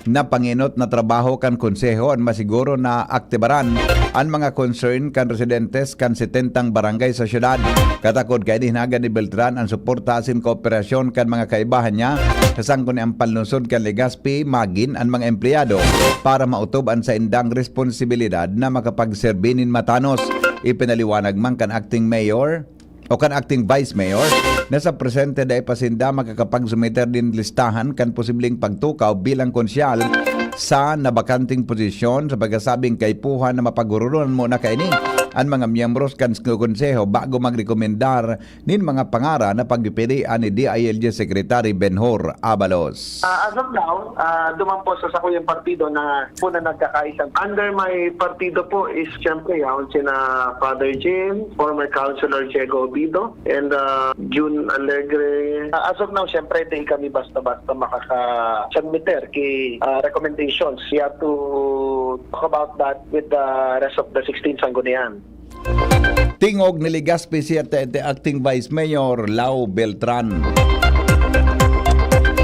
na pangenot na trabaho kan Konseho an masiguro na aktibaran an mga concern kan residentes kan setentang barangay sa syudad. Katakod kaini, hinagan ni Beltran an suporta asin kooperasyon kan mga kaibahan niya sa Sangguniang Panlungsod kan Legazpi, magin an mga empleyado para maotob an saindang responsibilidad na makapagserbi nin matanos. Ipinaliwanag man kan acting mayor o kan acting vice mayor na sa presente dai pa sinda makakapagsumiter nin listahan kan posibleng pagtukaw bilang konsyal sa nabakanteng posisyon sa pagkasabing kaipuhan na mapagurulunan muna kaini an mga miyembros kan konseho bago magrekomendar nin mga pangaran na pagpipilian ni D I L G Secretary Benhur Abalos. Ah, as of now, ah, duman po sa sakuyang partido na po na nagkakaisa. Under my partido po is siyempre yaon sina Father Jim, former Councilor Diego Obido, and uh, June Alegre. Uh, as of now, siyempre, di kami basta-basta makaka-submiter ki uh, recommendations. We have to talk about that with the rest of the sixteen Sanggunian. Tingog ni Legazpi siete Acting Vice Mayor Lau Beltran.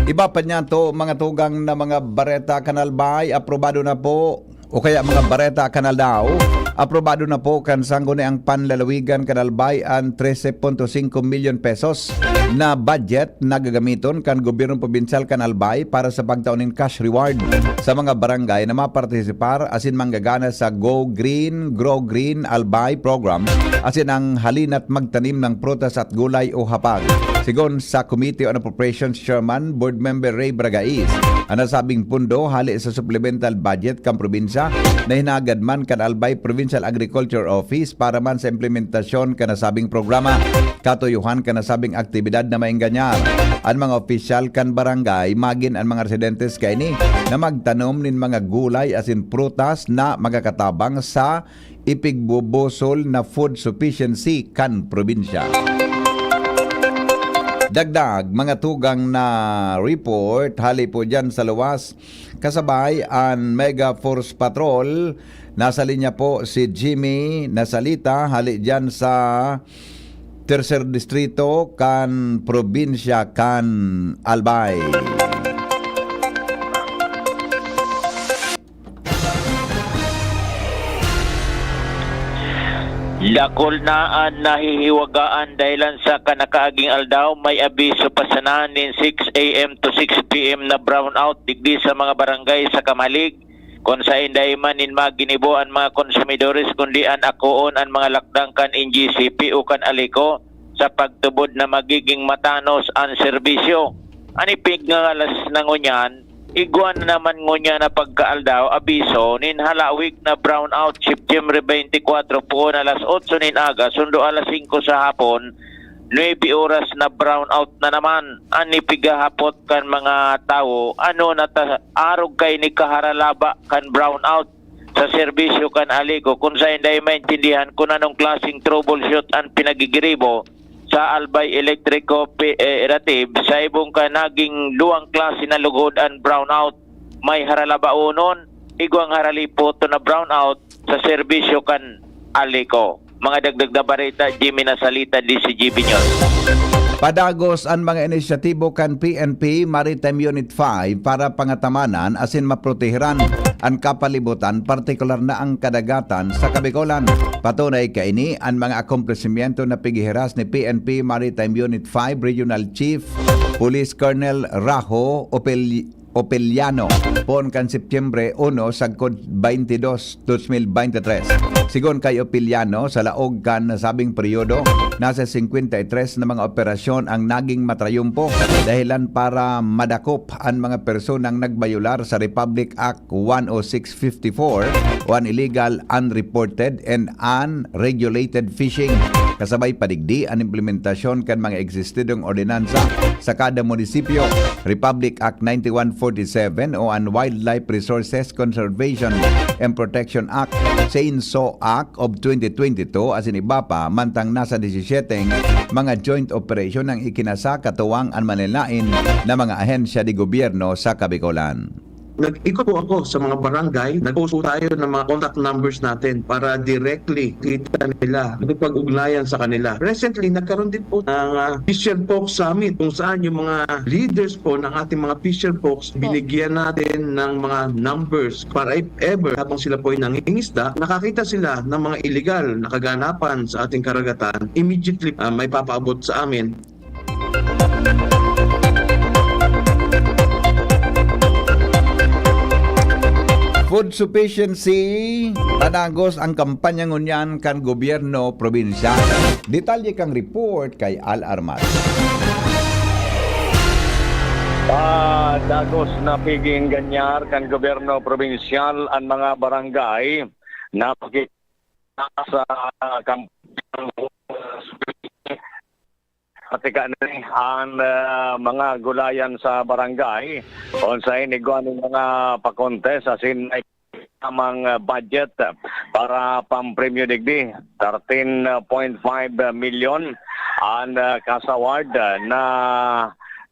Iba pa niyan to, mga tugang na mga bareta kan Albay, aprobado na po o kaya mga bareta kan Aldao, aprobado na po kan Sangguniang Panlalawigan kan Albay an trese punto singko milyon pesos na budget na gagamiton kan gobyerno probinsyal kan Albay para sa pagtao nin cash reward sa mga barangay na mapartisipar asin manggagana sa Go Green, Grow Green Albay program asin ang Halina't Magtanim ng Prutas at Gulay o hapag. Sigon sa Committee on Appropriations Chairman, Board Member Ray Bragais, ang nasabing pundo hali sa supplemental budget kan probinsya na hinagad man kan Albay Provincial Agriculture Office para man sa implementasyon kan nasabing programa. Katuyohan kan nasabing aktibidad na maenganyar an mga opisyal kan barangay, magin an mga residentes kaini na magtanom nin mga gulay asin prutas na magkakatabang sa ipigbubusol na food sufficiency kan probinsya. Dagdag, mga tugang na report hali po dyan sa luwas, kasabay an Mega Force Patrol. Nasa linya po si Jimmy Nasalita, hali dyan sa Tercer Distrito kan probinsya kan Albay. Dakul na an nahihiwagaan dahilan sa kanakaaging aldaw, may abiso pa sana nin six a.m. to six p.m. na brownout digdi sa mga barangay sa Kamalig, kun saen dai man nin maginibo an mga konsumidores kundi an akoon an mga lakdang kan N G C P o kan ALECO sa pagtubod na magiging matanos an serbisyo. An ipingngangalas na ngunyan, igwa na naman ngunyan na pagkaaldaw, abiso nin halawig na brownout, Septyembre twenty-four, poon alas otso nin aga, sundo alas singko sa hapon, nuebe oras na brownout na naman. An ipigahapot kan mga tawo, ano na ta arog kaini kaharalaba kan brownout sa serbisyo kan ALECO, kun saen dai maintindihan kun anong klaseng troubleshoot an pinagigiribo sa Albay Electric Cooperative. Sa ibong ka naging duwang klase na lugod an brownout. May haralabaonon, igwang haralipoton na brownout sa serbisyo kan ALECO. Mga dagdag na bareta, Jimmy Nasalita, D C G B News. Padagos an mga inisyatibo kan P N P Maritime Unit five para pangatamanan asin maproteheran an kapalibutan, partikular na ang kadagatan sa Kabikolan. Patunay kaini an mga akomplesimiento na pighihiras ni P N P Maritime Unit five Regional Chief Police Colonel Raho Opel- Opeliano, poon kan Setyembre uno sagkod twenty-dos, dos mil bente tres. Sigon kay Opeliano, sa laog kan nasabing peryodo, nasa singkwenta y tres na mga operasyon ang naging matrayumpo, dahilan para madakop an mga personang nagbayular sa Republic Act one oh six fifty-four o an illegal, unreported, and unregulated fishing. Kasabay pa digdi an implementasyon kan mga existidong ordinansa sa kada munisipyo, Republic Act ninety-one forty-seven o an Wildlife Resources Conservation and Protection Act, Chainsaw Act of twenty twenty-two, asin iba pa, mantang nasa disisiete mga joint operation ang ikinasa katuwang an manlaen-laen na mga ahensya de gobyerno sa Kabikolan. Nag-ikot po ako sa mga barangay. Nag-post po tayo ng mga contact numbers natin para directly kita nila, makipag-ugnayan sa kanila. Recently, nagkaroon din po ng ah, Fisher Folk Summit kung saan yung mga leaders po ng ating mga Fisher Folks, binigyan natin ng mga numbers para if ever habang sila po ay nangingisda, nakakita sila ng mga illegal na kaganapan sa ating karagatan, immediately ah, may papaabot sa amin. Food sufficiency, padagos ang kampanya ngunyan kan gobyerno probinsyal. Detalye kan report kay Al Armas. Ah, dagos na pig-iinganyar kan gobyerno probinsyal an mga barangay na makikita sa kampanya pati kani an, ah, mga gulayan sa barangay, kung saen igwa nin mga pakontes asin may tamang, ah, budget para pampremyo digdi. Thirteen point five million an, ah, cash award, ah, na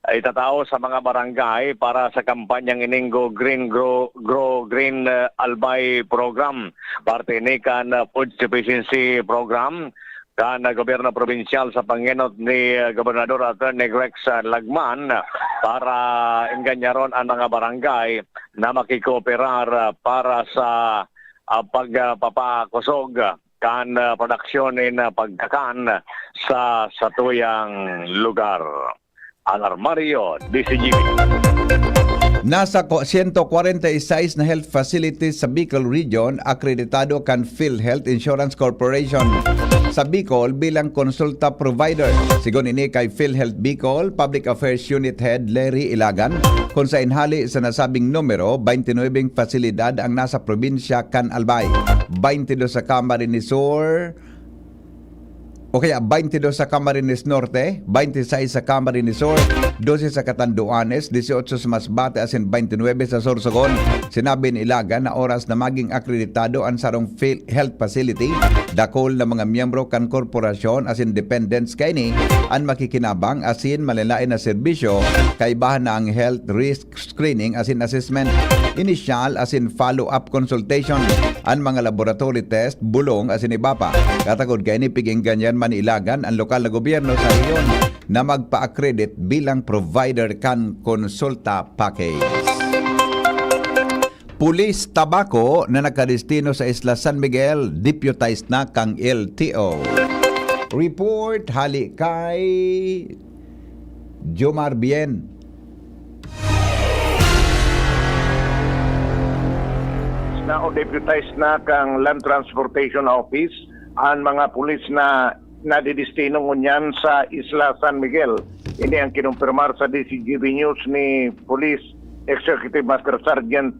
itatao sa mga barangay para sa kampanyang ining Go Green, Grow, Grow Green, ah, Albay Program. Parte ini kan, ah, Food Sufficiency Program kan gobyerno probinsyal sa pangenot ni, ah, Gobernador Attorney Rex, ah, Lagman, ah, para engganyaron an mga barangay na makikooperar, ah, para sa, ah, pagpapakosog kan, ah, produksyon nin, ah, pagkakan sa satuyang lugar. Alarmario, D C G B. Nasa ko-, siyento kwarenta y seis na health facilities sa Bicol Region akreditado kan PhilHealth Insurance Corporation sa Bicol bilang konsulta provider. Sigon ini kay PhilHealth Bicol Public Affairs Unit Head Larry Ilagan, kun saen hali sa nasabing numero, twenty-nine pasilidad ang nasa probinsya kan Albay, twenty-two sa Camarines Sur, o kaya twenty-two sa Camarines Norte, twenty-six sa Camarines Sur, dose sa Catanduanes, dieciocho sa Masbate asin twenty-nine sa Sorsogon. Sinabi ni Ilagan na oras na maging akreditado an sarong fil-, health facility, dakul na mga miyembro kan korporasyon asin dependents kaini an makikinabang asin malalain na serbisyo, kaibahan na ang health risk screening asin assessment, initial asin follow-up consultation, an mga laboratory test, bulong asin iba pa. Katakod kaini, pig-iingganyan man ni Ilagan an lokal na gobyerno sa rehiyon na magpa-accredit bilang provider kan konsulta package. Pulis Tabaco na nakadestino sa Isla San Miguel, deputized na kan L T O. Report hali kay Jomar Bien. Na o deputized na kan Land Transportation Office an mga pulis na nadedestino ngunyan sa Isla San Miguel. Ini ang kinumpirmar sa D C G B News ni Police Executive Master Sergeant,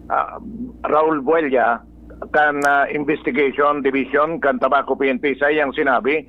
ah, Raul Buella kan, ah, Investigation Division kan Tabaco P N P. Sa iyang sinabi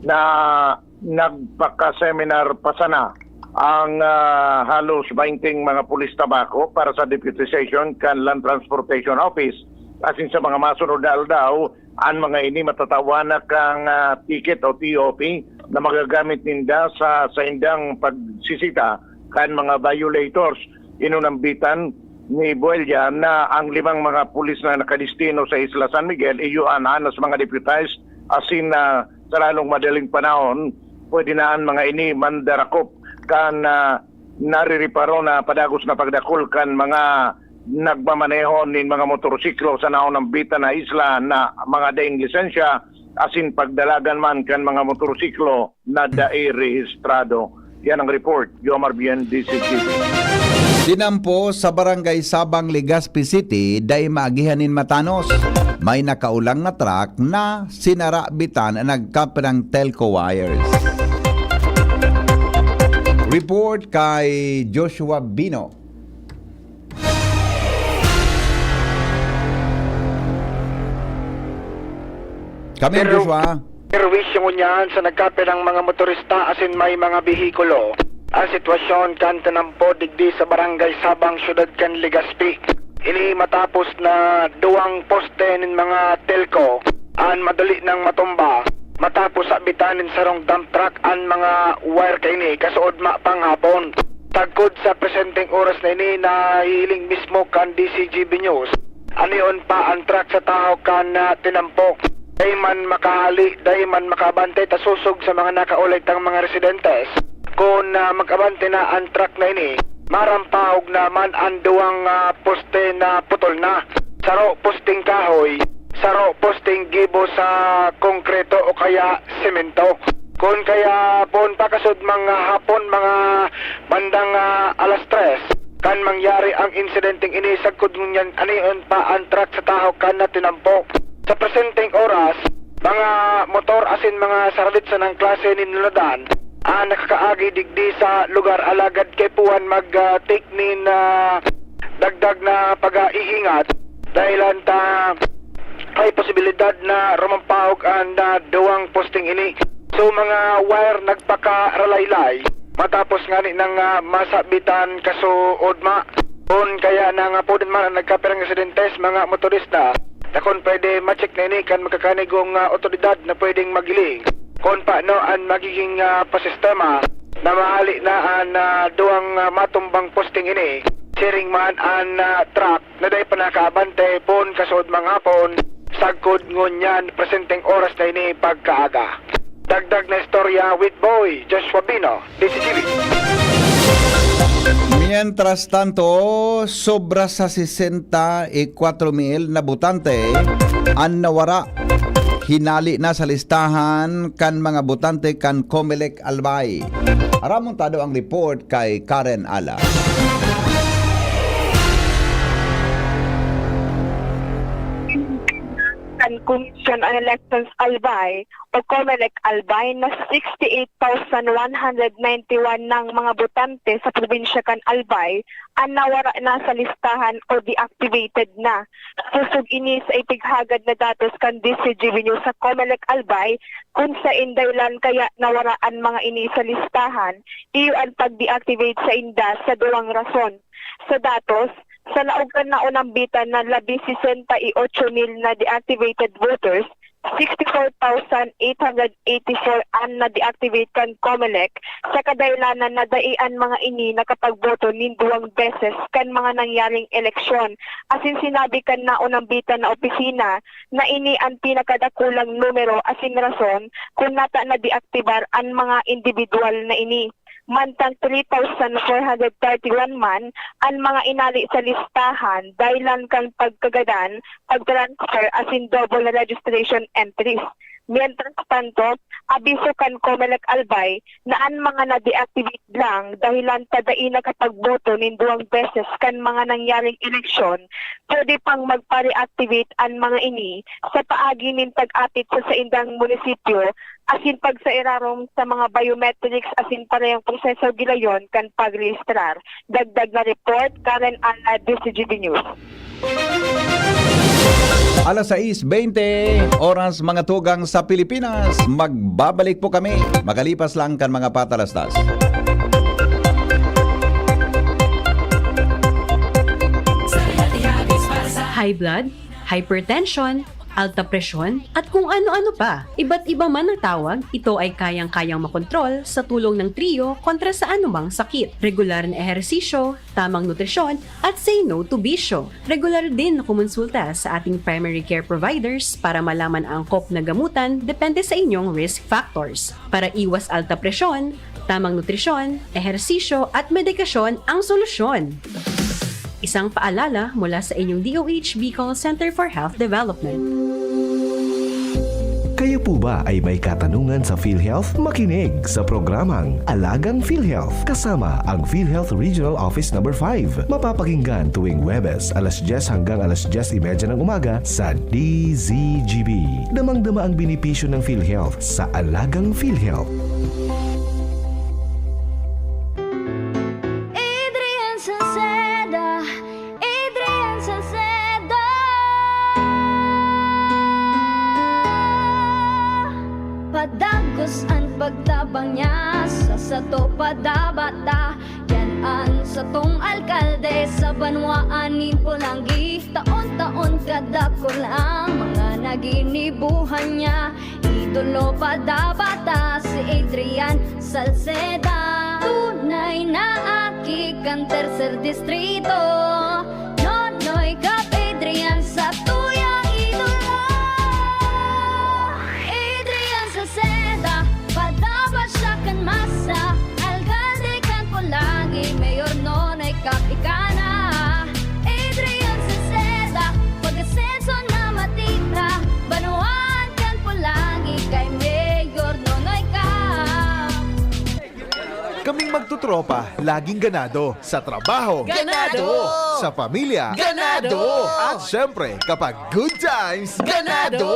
na nagpaka-seminar pa sana ang, ah, halos twenty mga pulis Tabaco para sa deputization kan Land Transportation Office. Asin sa mga masunod na aldaw, an mga ini matatawan na kan, ah, ticket o T O P na magagamit ninda sa saindang pagsisita kan mga violators. Inunambitan ni Buella na ang limang mga pulis na nakadestino sa Isla San Miguel iyo an anas mga deputized asin, ah, sa lalong madaling panahon, pwede na an mga ini mandarakop kan, ah, naririparo na padagos na pagdakul kan mga nagmamaneho nin mga motorsiklo sa naunambitan na isla na mga daing lisensya asin pagdalagan man kan mga motorsiklo na dai rehistrado. Yan ang report, Jomar Bien, D C T V. Tinampo sa Barangay Sabang, Legazpi City, dai maagihan nin matanos. May nakaulang na truck na sinarabitan na nagkapirang telco wires. Report kay Joshua Bino. Kami, Pero, Joshua. Perwisyo ngunyan sa nagkapirang mga motorista asin may mga behikulo ang sitwasyon kan tinampo digdi sa Barangay Sabang, Syudad kan Legazpi. Ini matapos na duwang poste nin mga telco an madali nang matumba matapos sabitan nin sarong dump truck an mga wire kaini kasood mapang hapon. Tagkod sa presenteng oras na ini, nahihiling mismo kan D C G B News, anion pa an truck sa tahaw kan, ah, tinampo. Dai man makahali, dai man makabantay ta sosog sa mga nakaulay tang mga residentes. Kun, ah, mag-abante na an truck na ini, marampahog na man an duwang, ah, poste na putol na. Saro posting kahoy, saro posting gibo sa konkreto o kaya semento. Kun kaya poon pa kasud mga hapon, mga bandang, ah, alas tres, kan mangyari ang insidenteng ini, sagkod ngunyan anion pa an truck sa tahaw kan na tinampo. Sa presenteng oras, mga motor asin mga sarabit sanang klase nin lunadan ah, nakakaagi digdi sa lugar, alagad kaipuhan mag, ah, take nin, ah, dagdag na pag-iingat dahilan ta may posibilidad na rumampahog an, ah, duwang posting ini. So, mga wire nagpakaralaylay matapos ngani nang, ah, masabitan kasuodma. Kun kaya na nga po din man ang nagkapirang insidentes, mga motorista, na kun pwede, ma-check na ini kan magkakanigong, ah, otoridad na pwedeng magiling kun paano ang magiging, ah, pasistema na mahali na ang, ah, duwang, ah, matumbang posting ini. Siring man ang, ah, truck na dai pa nakaabante pon kasuodmang hapon, sagkod ngunyan presenteng oras na ini pagkaaga. Dagdag na istorya with Boy Joshua Bino, D C G B. Mientras tanto, sobra sa sesenta y cuatro mil na botante an nawara. Hinali na sa listahan kan mga botante kan Comelec Albay. Aramon ta do ang report kay Karen Ala. Kan Commission on Elections Albay o Comelec Albay na sixty-eight thousand one hundred ninety-one nang mga botante sa probinsya kan Albay an nawara na sa listahan o deactivated na. Sosog ini sa ipighagad na datos kan D C G B News sa Comelec Albay, kun saen dahilan kaya nawara an mga ini sa listahan, iyo an pag-deactivate sainda sa duwang rason. Sa datos, sa laog kan naunambitan na labi sesenta y ocho mil na deactivated voters, sixty-four thousand eight hundred eighty-four an na-deactivate kan Comelec sa kadahilanan na dai an mga ini nakapagboto nin duwang beses kan mga nangyaring eleksyon. Asin sinabi kan naunambitan na opisina na ini an pinakadakulang numero asin rason kun nata na-deaktibar an mga indibidwal na ini. Mantang three thousand four hundred thirty-one man an mga inali sa listahan dahilan kan pagkagadan, pag-transfer asin double registration entries. Mientras tanto, abiso kan Comelec Albay na an mga na-deactivate lang dahilan ta dai nakapagboto nin duwang beses kan mga nangyaring eleksyon, pwede pang magpa-reactivate an mga ini sa paagi nin pag-apit sa saindang munisipyo asin pagsairarom sa mga biometrics asin parehong proseso gilayon kan pagrehistrar. Dagdag na report, Karen Ana, D C G B News. Alas sais beinte, oras mga tugang sa Pilipinas. Magbabalik po kami makalipas lang kan mga patalastas. High blood, hypertension, alta presyon, at kung ano-ano pa. Iba't iba man ang tawag, ito ay kayang-kayang makontrol sa tulong ng Trio kontra sa anumang sakit. Regular na ehersisyo, tamang nutrisyon, at say no to bisyo. Regular din na kumonsulta sa ating primary care providers para malaman ang angkop na gamutan depende sa inyong risk factors. Para iwas alta presyon, tamang nutrisyon, ehersisyo, at medikasyon ang solusyon. Isang paalala mula sa inyong D O H Bicol Center for Health Development. Kayo po ba ay may katanungan sa PhilHealth? Makinig sa programang Alagang PhilHealth kasama ang PhilHealth Regional Office Number five. Mapapakinggan tuwing Huwebes, alas dyes hanggang alas dyes y media ng umaga sa D Z G B. Damang-dama ang benepisyo ng PhilHealth sa Alagang PhilHealth. Adrian Salceda, Adrian Salceda. Padagos an pagtabang niya sa sato padabata. Yan an satong alkalde sa banwaan nin Polangui. Taon-taon kadakul ang mga naginibuhan niya. Idolo padabata si Adrian Salceda. Tunay na aki kan tercer distrito. Nonoy Cap Adrian sa tuyang idolo. Adrian Salceda, padaba siya kan masa. Alkalde kan Polangui, Mayor Nonoy Cap ika na. Adrian Salceda, pag-asenso na matira. Banwaan kan Polangui kay Mayor Nonoy Cap. Kaming magtotropa, laging ganado. Sa trabaho, ganado. Sa pamilya, ganado. At syempre, kapag good times, ganado.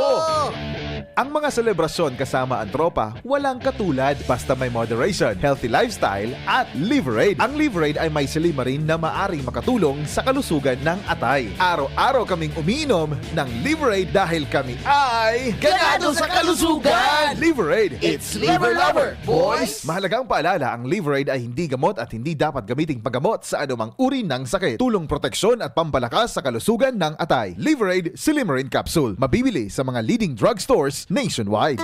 Ang mga selebrasyon kasama ang tropa, walang katulad basta may moderation, healthy lifestyle, at Liverade. Ang Liverade ay may silymarin na maaring makatulong sa kalusugan ng atay. Araw-araw kaming umiinom ng Liverade dahil kami ay ganado sa kalusugan! Liverade, it's Liver Lover, boys! Mahalagang paalala, ang Liverade ay hindi gamot at hindi dapat gamiting paggamot sa anumang uri ng sakit. Tulong proteksyon at pampalakas sa kalusugan ng atay. Liverade Silymarin Capsule. Mabibili sa mga leading drugstores nationwide.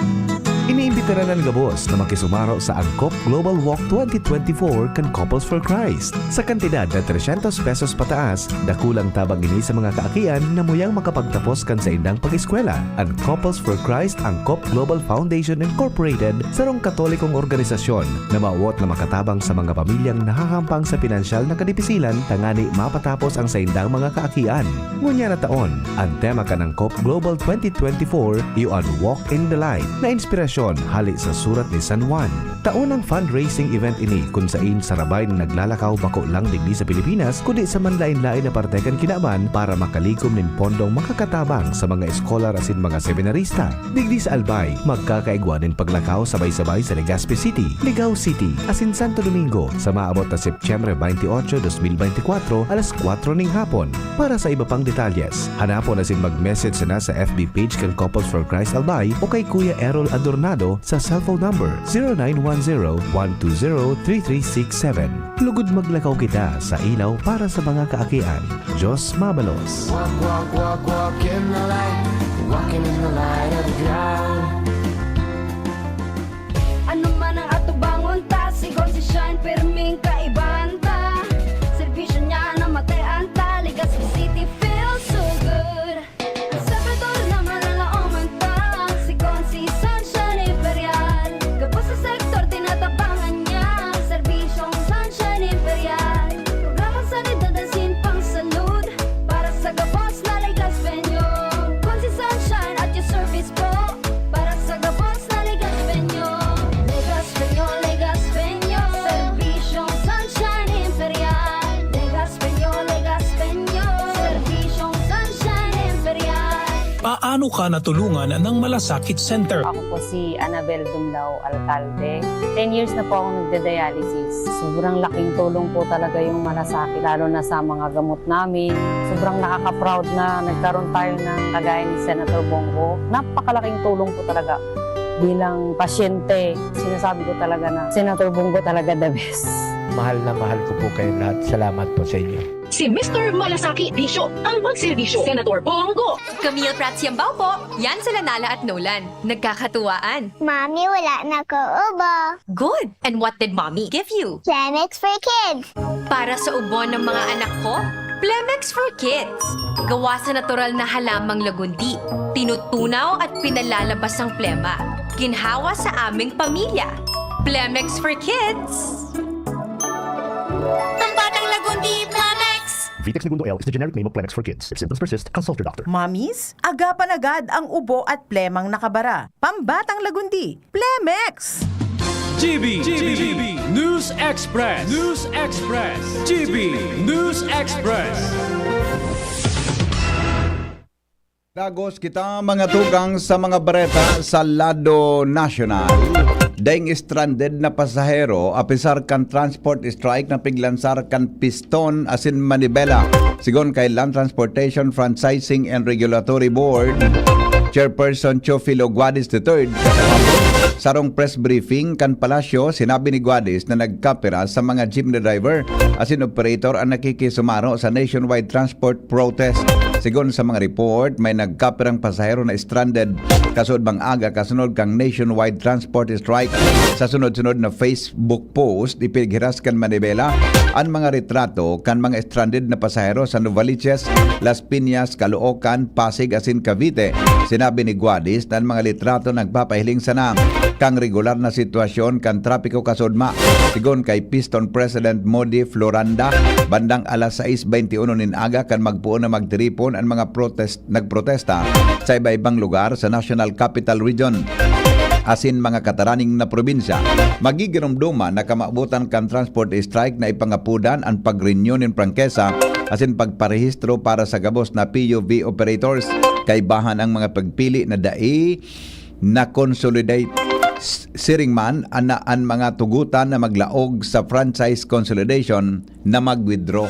Iniimbitaran an gabos na makisumaro sa Angkop Global Walk twenty twenty-four kan Couples for Christ. Sa kantidad na trescientos pesos pataas, dakulang tabang ini sa mga kaakian na muyang makapagtapos kan saindang pag-eskwela. An Couples for Christ Angkop Global Foundation Incorporated, sarong Katolikong organisasyon na maawot na makatabang sa mga pamilyang nahahampang sa pinansyal na kadipisilan tangani mapatapos ang saindang mga kaakian. Ngunyan na taon, an tema kan Angkop Global twenty twenty-four iyo an Walk in the Light, na inspirasyon hale sa Surat ni San Juan. Taonang fundraising event ini kun sain sarabay na naglalakaw bako lang digdi sa Pilipinas, kundi sa manlaen-laen na parte kan kinaban para makalikom nin pondong makakatabang sa mga eskolar asin mga seminarista. Digdi sa Albay, magkakaigwa nin paglakaw sabay-sabay sa Legazpi City, Ligao City, asin Santo Domingo sa maabot na Setyembre twenty-eight, twenty twenty-four, alas kwatro ning hapon. Para sa iba pang detalyes, hanapon asin mag-message sana sa F B page kan Couples for Christ Albay o kay Kuya Errol Adornado sa cellphone number zero nine one zero, one two zero, three three six seven. Lugod maglakaw kita sa ilaw para sa mga kaakian. Diyos mabalos. Walk, walk, walk, walk in the light. Walking in the light of God. Ano man ang atubangon ta, sigon si Shine, pirming kaibahan ta. Serbisyo niya na matean ta, Legazpi City feels so good. Ang Salvador na malalaoman ta, sigon si Sunshine Imperial. Gabos sa sektor, tinatabangan niya, serbisyong Sunshine Imperial. Programang sanidad asin pangsalud, para sa gabos na Legazpeño. Kun si Sunshine at your service po, para sa gabos na Legazpeño. Legazpeño, Legazpeño, serbisyong Sunshine Imperial. Legazpeño, Legazpeño, serbisyong Sunshine Imperial. Paano ka natulungan ng Malasakit Center? Ako po si Annabel Dumlao Alcalde. Ten years na po akong nagda-dialysis. Sobrang laking tulong po talaga yung Malasakit, lalo na sa mga gamot namin. Sobrang nakaka-proud na nagkaroon tayo ng kagaya ni Senator Bong Go. Napakalaking tulong po talaga bilang pasyente. Sinasabi ko talaga na Senator Bong Go talaga the best. Mahal na mahal ko po kayo lahat. Salamat po sa inyo. Si Mister Malasakit Bisyo ang magserbisyo. Senator Bong Go. Camille Prats Yambao po. Yan sila Nala at Nolan. Nagkakatuwaan. Mami, wala na ko ubo. Good. And what did Mommy give you? Plemex for Kids. Para sa ubo ng mga anak ko, Plemex for Kids. Gawa sa natural na halamang lagundi. Tinutunaw at pinalalabas ang plema. Ginhawa sa aming pamilya. Plemex for Kids. Pambatang Lagundi, Plemex! Vitex Negundo L is the generic name of Plemex for Kids. If symptoms persist, consult your doctor. Mommies, agapan agad ang ubo at plemang nakabara. Pambatang Lagundi, Plemex! G B, G B, News Express, News Express, G B News Express. Dagos kita, mga tugang, sa mga bareta sa lado nasyonal. Daing stranded na pasahero, apisar kan transport strike na piglansar kan piston asin manibela. Sigon kay Land Transportation Franchising and Regulatory Board Chairperson Teofilo Guadis the third, sarong press briefing kan Palasyo, sinabi ni Guadis na nagkapira sa mga jeepney driver asin operator ang nakikisumaro sa nationwide transport protest. Sigon sa mga report, may nagkapirang pasahero na stranded kasuodmang aga kasunod kan nationwide transport strike. Sa sunod-sunod na Facebook post, ipighiras kan Manibela an mga retrato kan mga stranded na pasahero sa Novaliches, Las Piñas, Caloocan, Pasig asin Cavite. Sinabi ni Guadis na an mga litrato nagpapahiling sana kan regular na sitwasyon kan trapiko kasuodma. Sigon kay Piston President Modi Floranda, bandang alas sais bente uno nin aga kan magpoon na magtiripon an mga protest, nagprotesta sa iba-ibang lugar sa National Capital Region asin mga kataraning na probinsya. Magiginumduman na kamaobotan kan transport strike na ipangapodan an pag-renew nin prangkesa asin pagparehistro para sa gabos na P U V operators. Kaibahan ang mga pagpili na dai na-consolidate. S-, siring man, ana an mga tugotan na maglaog sa franchise consolidation na mag-withdraw.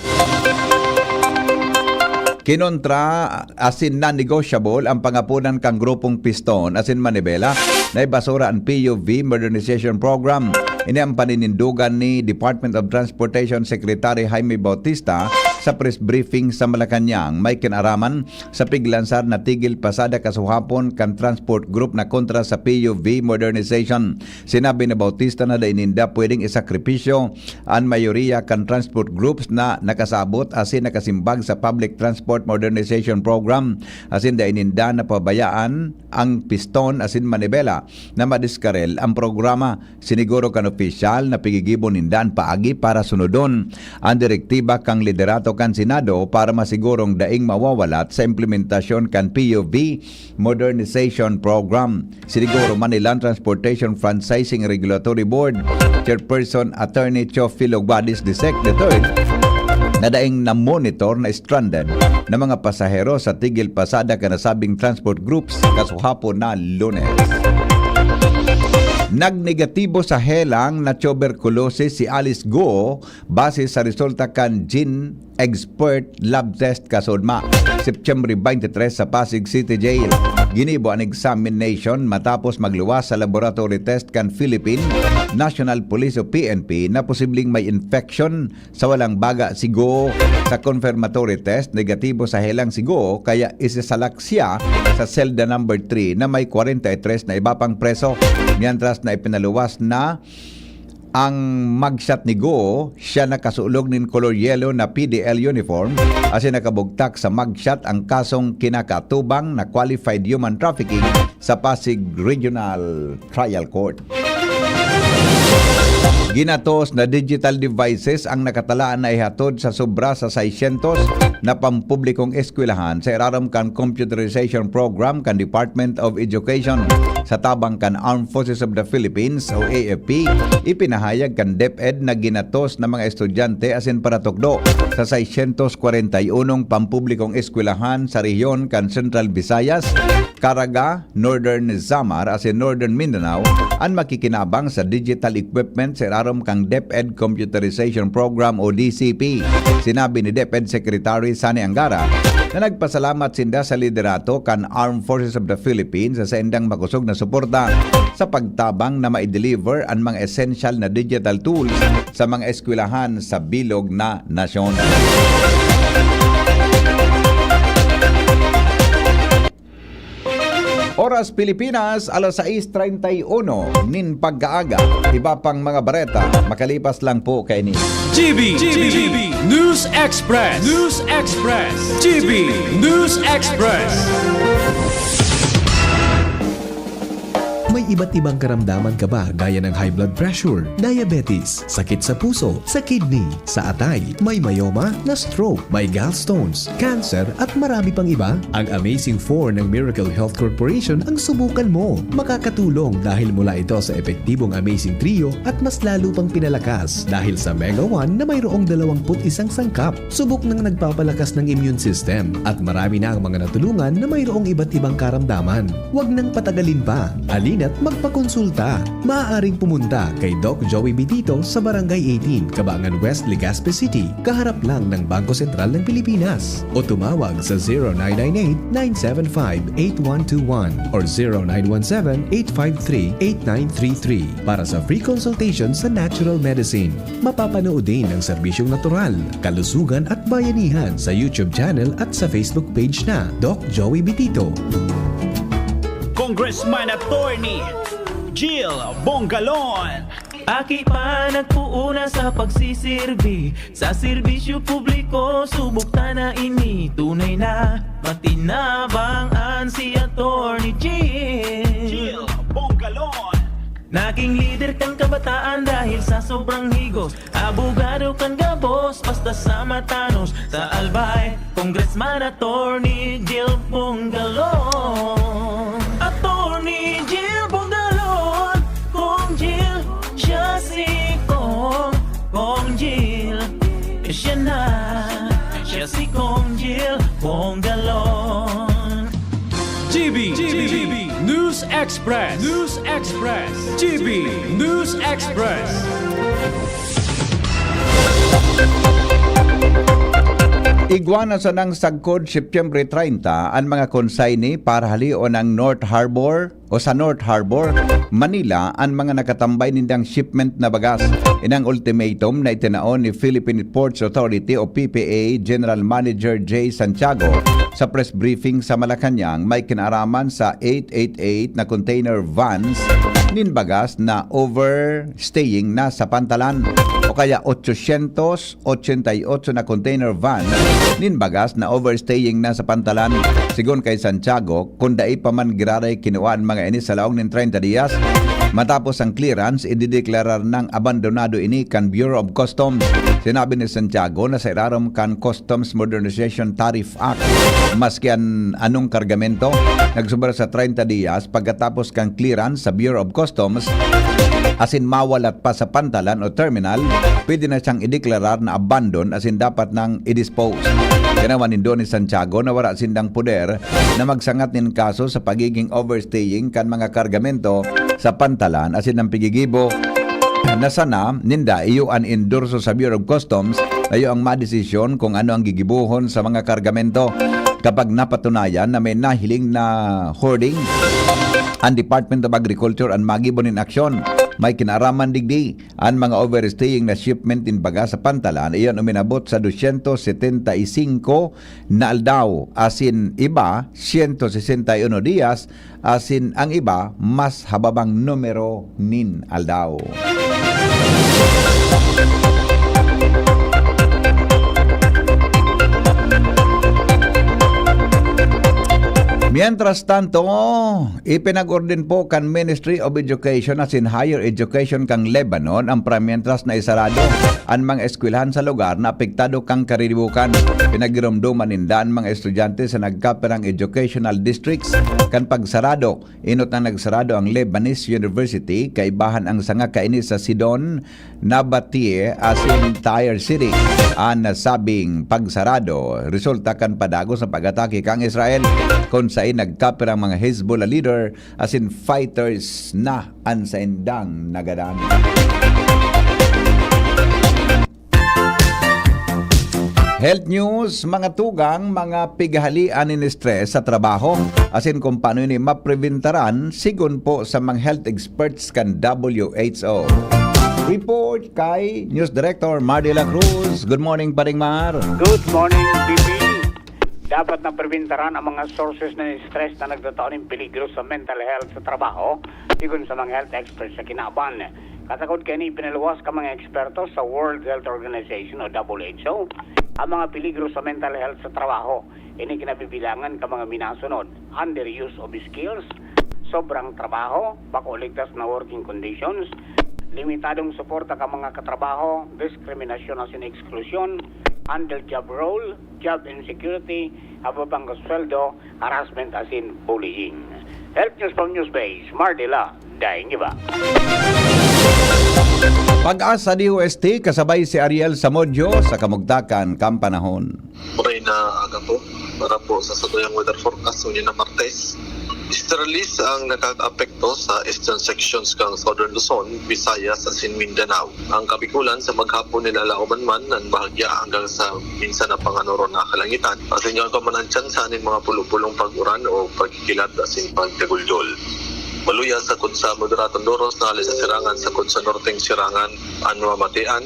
Kinontra asin non-negotiable ang pangaponan kan grupong Piston asin Manibela na ibasura an P U V Modernization Program. Ini ang paninindogan ni Department of Transportation Secretary Jaime Bautista sa press briefing sa Malacañang. May kinaraman sa piglansar na tigil pasada kasuhapon kan transport group na kontra sa P U V modernization. Sinabi ni Bautista na dai ninda pwedeng isakripisyo an mayoriya kan transport groups na nakasabot asin nakasimbag sa Public Transport Modernization Program, asin dai ninda napabayaan ang Piston asin Manibela na madiskarel ang programa. Siniguro kan opisyal na pigigibo ninda an paagi para sunodon an direktiba kan liderato kan Senado para masigurong daing mawawalat sa implementasyon kan P U V Modernization Program. Siniguro man ni Land Transportation Franchising Regulatory Board Chairperson Attorney Teofilo Guadis the sec the third na daing na-monitor na stranded na mga pasahero sa tigil pasada kan nasabing transport groups kasuhapon na Lunes. Nagnegatibo sa helang na tuberculosis si Alice Go base sa resulta kan gene expert lab test kasudma, September twenty-three sa Pasig City Jail. Ginibo an examination matapos magluwas sa laboratory test kan Philippine National Police o P N P na posibleng may infection sa walang baga si Go. Sa confirmatory test, negatibo sa helang si Go, kaya isasalak siya sa selda number three na may kwarenta y tres na iba pang preso, mientras na ipinaluwas na ang mugshot ni Go, siya nakasulog nin kolor yelo na P D L uniform, asin nakabugtak sa mugshot ang kasong kinakatubang na qualified human trafficking sa Pasig Regional Trial Court. Ginatos na digital devices ang nakatalaan na ihatod sa sobra sa seiscientos na pampublikong eskwelahan sa irarom kan computerization program kan Department of Education. Sa tabang kan Armed Forces of the Philippines o A F P, ipinahayag kan DepEd na ginatos na mga estudyante asin paratukdo sa seiscientos kwarenta y unong pampublikong eskwelahan sa rehiyon kan Central Visayas, Caraga, Northern Samar asin Northern Mindanao an makikinabang sa digital equipment sa irarom kan DepEd Computerization Program o D C P. Sinabi ni DepEd Secretary Sani Angara na nagpasalamat sinda sa liderato kan Armed Forces of the Philippines sa saindang makosog na suporta sa pagtabang na mai-deliver an mga essential na digital tools sa mga eskwelahan sa bilog na nasyon. Oras Pilipinas, alas sais treinta y uno nin pagkaaga. Iba pang mga bareta, makalipas lang po kaini. G B, G B, News Express, News Express, G B News Express. May iba't ibang karamdaman ka ba, gaya ng high blood pressure, diabetes, sakit sa puso, sa kidney, sa atay, may myoma, na-stroke, may gallstones, cancer, at marami pang iba? Ang Amazing Four ng Miracle Health Corporation ang subukan mo. Makakatulong dahil mula ito sa epektibong Amazing Trio at mas lalo pang pinalakas dahil sa Mega One na mayroong dalawampu't isang sangkap. Subok nang nagpapalakas ng immune system at marami na ang mga natulungan na mayroong iba't ibang karamdaman. Huwag nang patagalin pa. Halina't magpakonsulta. Maaaring pumunta kay Doc Joey Bitito sa Barangay eighteen, Cabangan West, Legazpi City, kaharap lang ng Bangko Sentral ng Pilipinas. O tumawag sa zero nine nine eight, nine seven five, eight one two one or zero nine one seven, eight five three, eight nine three three para sa free consultation sa natural medicine. Mapapanood din ang serbisyong natural, kalusugan at bayanihan sa YouTube channel at sa Facebook page na Doc Joey Bitito. Congressman Attorney Jill Bongalon. Aki pa nagpuuna sa pagsisirbi sa serbisyo publiko, subok ta na ini. Tunay na matinabang an si Attorney Jill. Jill Bongalon. Naging lider kan kabataan dahil sa sobrang higos. Abogado kan gabos, basta sa matanos. Sa Albay, Congressman Attorney Jill Bongalon. Attorney Jill Bongalon, Kong Jill, siya si Kong, Kong Jill, siya na, siya si Kong Jill Bongalon. G B, G B, News Express. News Express. G B News Express. Igwa na sanang sagkod Setyembre treinta an mga consignee para halion ang North Harbor o sa North Harbor, Manila, an mga nakatambay nindang shipment na bagas. Inang ultimatum na itinao ni Philippine Ports Authority o P P A General Manager Jay Santiago sa press briefing sa Malacañang may kinaaraman sa eight eight eight na container vans nin bagas na overstaying na sa pantalan o kaya ochocientos ochenta y ocho na container van nin bagas na overstaying na sa pantalan. Sigon kay Santiago, kun dai pa man giraray kinua an mga ini sa laog nin treinta dias, matapos ang clearance, idideklarar nang abandonado ini kan Bureau of Customs. Sinabi ni Santiago na sa irarom kan Customs Modernization Tariff Act, maski an anong kargamento nagsobra sa treinta dias pagkatapos kan clearance sa Bureau of Customs, asin mawalat pa sa pantalan o terminal, pwede na siyang ideklarar na abandon asin dapat nang i-dispose. Tinawan nindo ni Santiago na wara sindang poder na magsangat nin kaso sa pagiging overstaying kan mga kargamento sa pantalan asin ang pigigibo na sana ninda iyo an endorso sa Bureau of Customs na iyo ang madesisyon kung ano ang gigibohon sa mga kargamento. Kapag napatunayan na may nahiling na hoarding, ang Department of Agriculture an magibo nin aksyon. May kinaaraman digdi an mga overstaying na shipment nin baga sa pantalan, iyan uminabot sa dosyentos setenta y cinco na aldaw, asin iba, siyento sesenta y uno dias, asin ang iba, mas hababang numero nin aldaw. Mientras tanto, ipinag-orden po kan Ministry of Education asin Higher Education kan Lebanon ang pamientras na isarado an mga eskwelahan sa lugar na apektado kan kariribukan. Pinagiromdoman ninda an mga estudyante sa nagkapirang educational districts kan pagsarado. Enot na nagsarado ang Lebanese University, kaibahan ang sanga kaini sa Sidon, Nabatie asin Tyre City. An nasabing pagsarado resulta kan padagos na pag-atake kan Israel, kun saen nagkapirang mga Hezbollah leader asin fighters na an saindang nagadan. Health news, mga tugang, mga pighalian nin stress sa trabaho, asin kung paano ini mapreventaran, sigon po sa mga health experts kan W H O. Report kay News Director Mar de la Cruz. Good morning, Paring Mar. Good morning, B P. Dapat na preventaran ang mga sources ng stress na nagtatao ng peligro sa mental health sa trabaho, sigon sa mga health experts sa kinaban. Katakod kaini, ipinaluwas kan mga eksperto sa World Health Organization o W H O ang mga peligro sa mental health sa trabaho. Ini kinabibilangan kan mga minasunod: underuse of skills, sobrang trabaho, bako ligtas na working conditions, limitadong suporta kan mga katrabaho, diskriminasyon asin eksklusyon, under job role, job insecurity, hababang sweldo, harassment asin bullying. Health News from Newsbase, Mar de la, daing iba. Pag-asa D O S T kasabay si Ariel Samodyo sa kamugtakan kan panahon. Maray na aga po para po sa satuyang weather forecast, ngunyan na Martes. Easterlies ang nakakaapekto sa eastern sections kan Southern Luzon, Visayas asin Mindanao. Ang Kabikulan sa maghapon nilalaoman man an bahagya hanggang sa minsan na panganoron na kalangitan. Asin yaon pa man an tsansa nin mga pulo-pulong pag-uran o pagkikilat asin pagkaguldol. Maluya sa kudsa moderadong doros na hali sa sirangan sa kudsa norteng sirangan an mamatian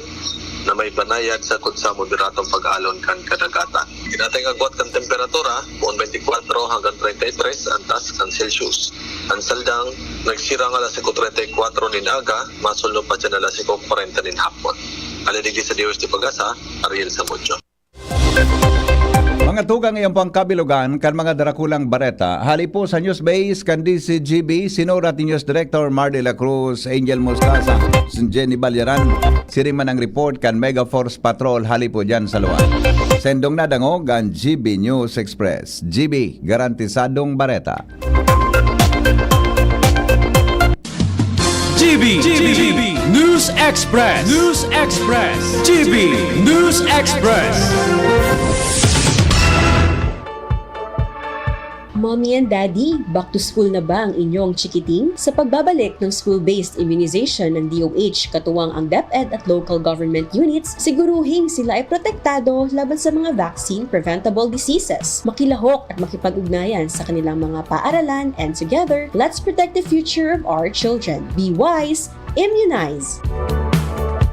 na may banayad sa kudsa moderadong pag-alon kan kadagatan. Ginatay agwat kan temperatura, poon twenty-four hanggang thirty-three an taas kan Celsius. An saldang, nagsirangal alas singko treinta y kuwatro nin aga, masulno pa diyan alas singko kwarenta nin hapon. Hali digdi sa D O S T Pag-asa, Ariel Samudio. Mga tugang, iyan po ang kabilugan kan mga darakulang bareta. Hali po sa News Base kan D C G B, sinurat ni News Director Mar de la Cruz, Angel Mostaza, Jenny Balyaran. Siring man ang report kan Mega Force Patrol hali po dyan sa lugar. Sendong nadangog ang G B News Express. G B, garantisadong bareta. G B, G B, News Express. News Express. G B News Express. Mommy and Daddy, back to school na ba ang inyong chikiting? Sa pagbabalik ng school-based immunization ng D O H, katuwang ang DepEd at local government units, siguruhing sila ay protektado laban sa mga vaccine-preventable diseases. Makilahok at makipag-ugnayan sa kanilang mga paaralan, and together, let's protect the future of our children. Be wise, immunize!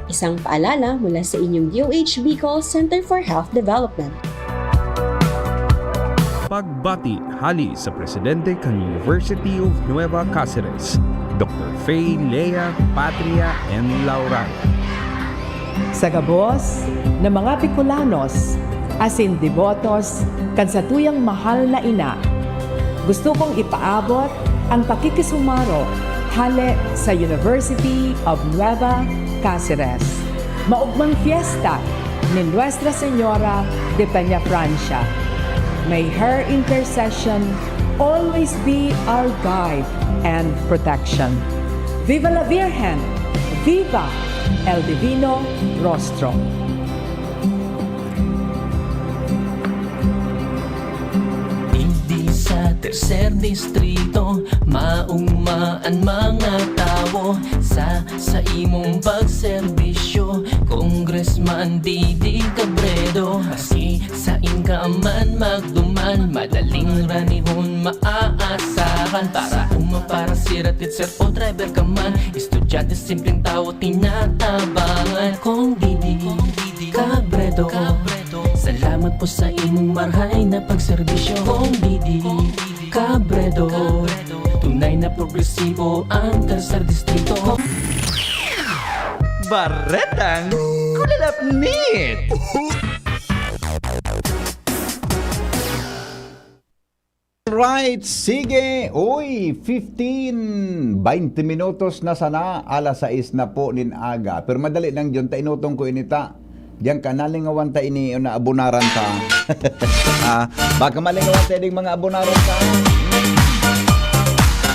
Isang paalala mula sa inyong D O H Bicol Center for Health Development. Pagbati hali sa presidente kan University of Nueva Caceres, Doktor Fay Lea Patria and Laurana. Sa gabos na mga Bicolanos asin debotos kan satuyang mahal na ina, gusto kong ipaabot ang pakikisumaro hale sa University of Nueva Caceres. Maogmang fiesta ni Nuestra Señora de Peñafrancia. May her intercession always be our guide and protection. Viva la Virgen! Viva el Divino Rostro! Digdi sa tercer distrito, maogma an mga tawo sa, sa imong pagserbisyo, Congressman Didi Cabredo. Maski sain ka man magduman, madaling ranihon maaasahan. Para uma, para sira, teacher o driver ka man, estudyante, simpleng tawo, tinatabangan. Kong Didi Cabredo, salamat po sa imong marhay na pagserbisyo. Kong Didi Cabredo, tunay na progresibo ang Tercer Distrito. Baretang Kulalapnit! Right, sige. Uy, fifteen, baynte minutos na sana, alas sais na po nin aga. Pero madali lang yun, tainutong ko inita. Diyan ka, nalingawan ta ini, na abunaran ta. Ah, baka malingawan ta ding mga abunaran ta.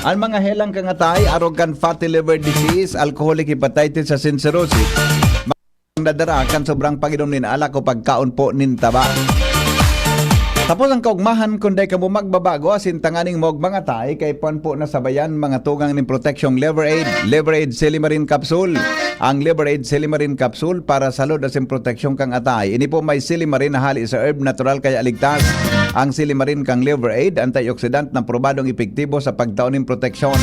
Ang mga helang kangatay, arog kan fatty liver disease, alcoholic hepatitis, asin cirrhosis. Ang nadara kan sobrang pag-inom nin alak o pagkaon po nin taba. Tapos ang kaugmahan, kung dai kamo magbabago, asin tanganing maogmang atay, kaipuhan po na sabayan mga tugang nin proteksyong Liver Aid, Liver Aid Silimarin Capsule. Ang Liver Aid Silimarin Capsule para salud asin proteksyon kan atay. Ini po may silimarin na hali sa herb, natural kaya ligtas. Ang silimarin kan Liver Aid, antioxidant na probadong epektibo sa pagtao nin proteksyon.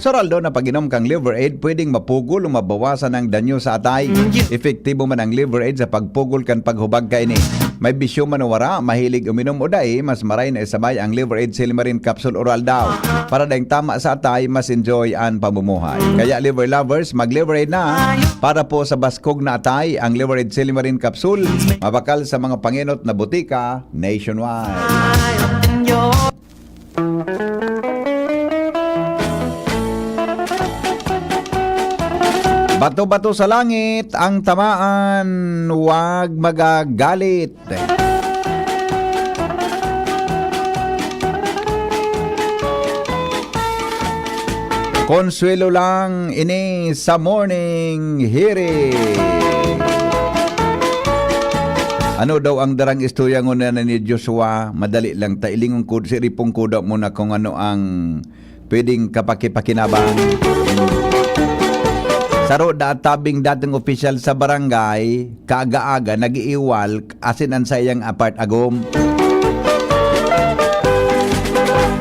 Sa aldaw na pag-inom kan Liver Aid, pwedeng mapugol o mabawasan ang danyo sa atay. Epektibo man ang Liver Aid sa pagpugol kan paghubag kaini. May bisyo man o wara, mahilig uminom o dai, mas maray na isabay ang Liver Aid Silimarin Capsule Oral daw. Para daing tama sa atay, mas enjoy an pamumuhay. Kaya Liver Lovers, mag-Liver Aid na! Para po sa baskog na atay, ang Liver Aid Silimarin Capsule, mabakal sa mga pangenot na botika nationwide. Bato-bato sa langit ang tamaan, wag magagalit. Konsuelo lang ini sa morning hirit. Ano daw ang darang istorya ngunyan ni Joshua? Madali lang ta, ilingon ko, siripon ko daw muna kung ano ang pwedeng kapakipakinabang. Saro da tabing dating opisyal sa barangay, kaaga-aga, nag-iiwal, asin an saiyang apart agom.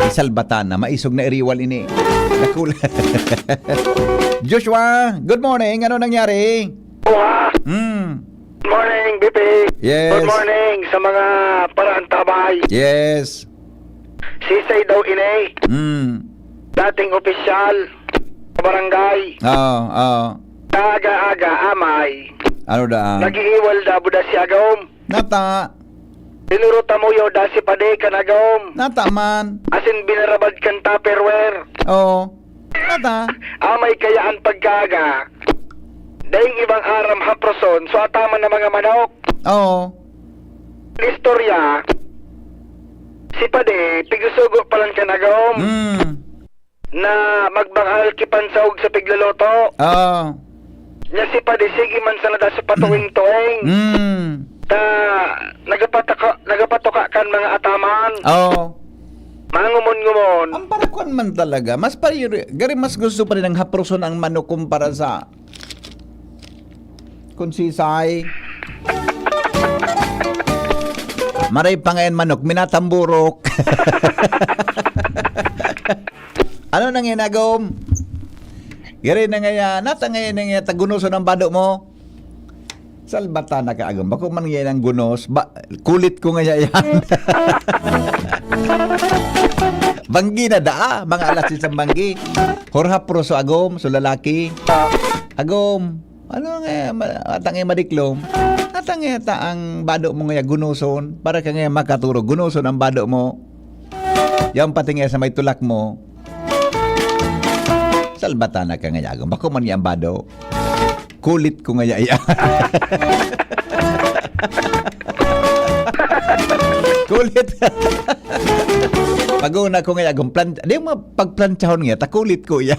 Isalbatan na, maisog na iriwal ini. Dakula. Joshua, good morning. Ano nangyari? Wah! Hmm. Good morning, B P. Yes. Good morning sa mga paraantabay. Yes. Sisay daw ini? Hmm. Dating opisyal sa barangay. Oo, oo. Kaaga-aga, amay. Ano da? Nag-iiwal da buda si agom. Nata. Dinurot ta muyo da si padi kan agom. Nata man. Asin binarabad kan Tupperware. Oo. Nata. Amay kaya an pagkaaga. Daing ibang aram haproson, so ataman na mga manok. Oo. Istorya, si padi, pigsusugo palan kan agom. Hmm. Na magbangal ki pansahog sa pigluluto. Oo. Nya si padi, sige man sana da sa patuwing-tuwing. Mm. Ta, nagapataka-, nagapatuka kan mga ataman. Oo. Mangumon-ngumon. Ang parakuan man talaga, mas pari-, gari mas gusto pa rin ang haproson ang manok kumpara sa kunsisay. Maray pa ngayon manok, minatamburok. Ano nang inagom? Gari na ngaya, nata ngayon na ngaya, tagunoson ang bado mo. Salbata na ka, agom. Bako man ngayon ang gunos, ba, kulit ko ngaya yan. Banggi na daa, mga alas sa banggi. Horhapro so agom, so lalaki. Agom, ano nga, ma-, atang nga madiklom? Atang nga ta ang bado mo ngaya gunoson, para ka ngaya makaturog, gunoson ang bado mo. Yan pati ngaya sa may tulak mo. Salbata na ka ngaya, agom. Bako man ngaya ang bado. Kulit ko ngaya yan. Kulit. Pag-una ko ngaya, agom, plan-, di mo pagplantsahon ngaya, ta kulit ko yan.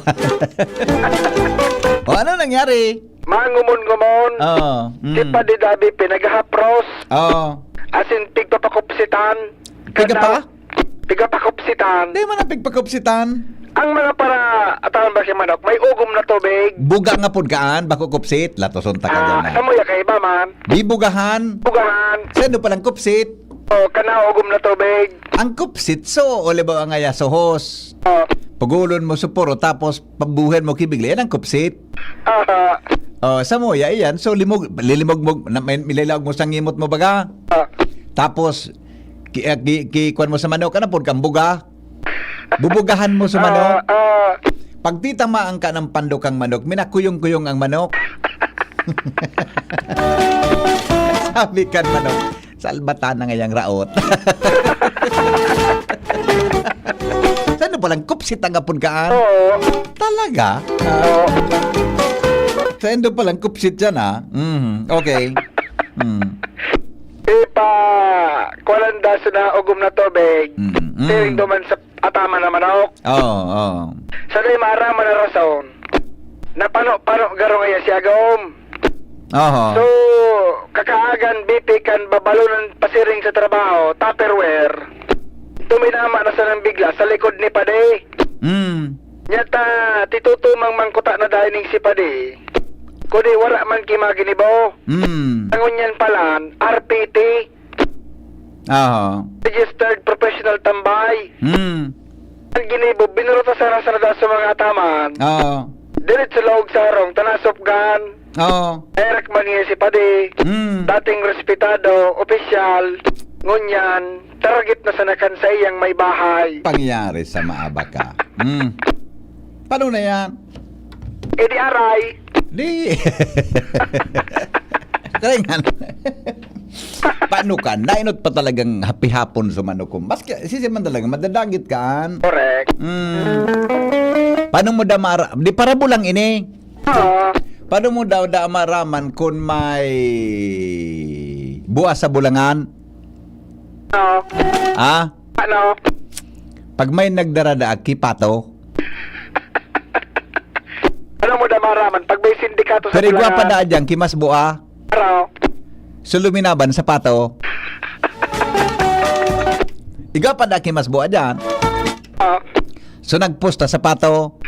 O, ano nangyari? Mangumon-ngumon. Oo, Si mm. Padi Dabi pinaghahapros. Oo. As in, pigpapakupsitan. Piga pa? Pigpapakupsitan. Di man ang pigpakupsitan. Ang mga para, atawan ba si manok, may ugom na tubig. Buga nga pud kaan, bako kupsit, latoson ta ka Ah, dyan na. Sa muya kaiba man. Di bugahan. Bugahan. Sendo palang kupsit? O, kana ugom na tubig. Ang kupsit, so, o, libaw ang ngaya, sohos. O. Pugulon mo supuro, tapos pabuhen mo kibigli, yan ang kupsit. Aha. O, sa muya, iyan. So, limog, lilimog mo, na, may, milalaog mo sa ngimot mo, baga. Ah. Tapos, ki, eh, ki, ki, kuwan mo sa manok, ano po, kang buga? Bubugahan mo sa manok? Ah, ah. Pagtitamaan ka ng pandukang manok, minakuyong-kuyong ang manok. Sabi kan manok, "Salbata na ngayang raot." Saan na palang kupsit ang apod kaan? Oo. Talaga? Oo. Saan na palang kupsit dyan, ah? Mhm. Okay. Mm. Ipa, kuwalan da sa naugom na tubig. Mm, mm. Siring duman sa ataman na manok. Oo, oo. Sa di maaraman na rason, napano-pano garo ngaya si agom. Oho. So, kakaagan, B P kan babalonan pasiring sa trabaho, Tupperware. Tuminama na sanang bigla sa likod ni Padi. Mm. Nyata, titutumang mangkuta na dai ning si Padi. Kundi wala man ki maginibo. Mm. Ang ngunyan palan, R P T. Aha. Registered professional tambay. Mm. Ang ginibo, binuruta sana sa nadas sa mga ataman. Oo. Diretso laog sa harong, tanasop gan. Oo. Direct man niya si Padi. Mm. Dating respetado, opisyal, ngunyan, target na sana kan sa iyang may bahay. Pangyari sa maabaka. Mm. Paano na yan? Eh, di aray. Di. Kaya nga. Paano ka? Nainot pa talagang hapihapon sa manok ko. Maski, sisi man talaga, madadagit ka, an? Correct. Mm. Paano mo da mara-, di parabo lang ini. Oo. Paano mo daw da maraman kung may buwas sa bulangan? Oo. Ha? Ano? Pag may nagdaradaag ki pato. Ano mo da maraman? Pag may sindikato sa Pero igwa pa bulangan. Da dyan, ki mas bua. Pero So, luminaban sa pato. Igwa pa da ki mas bua dyan. Ah. So, nagpusta sa pato.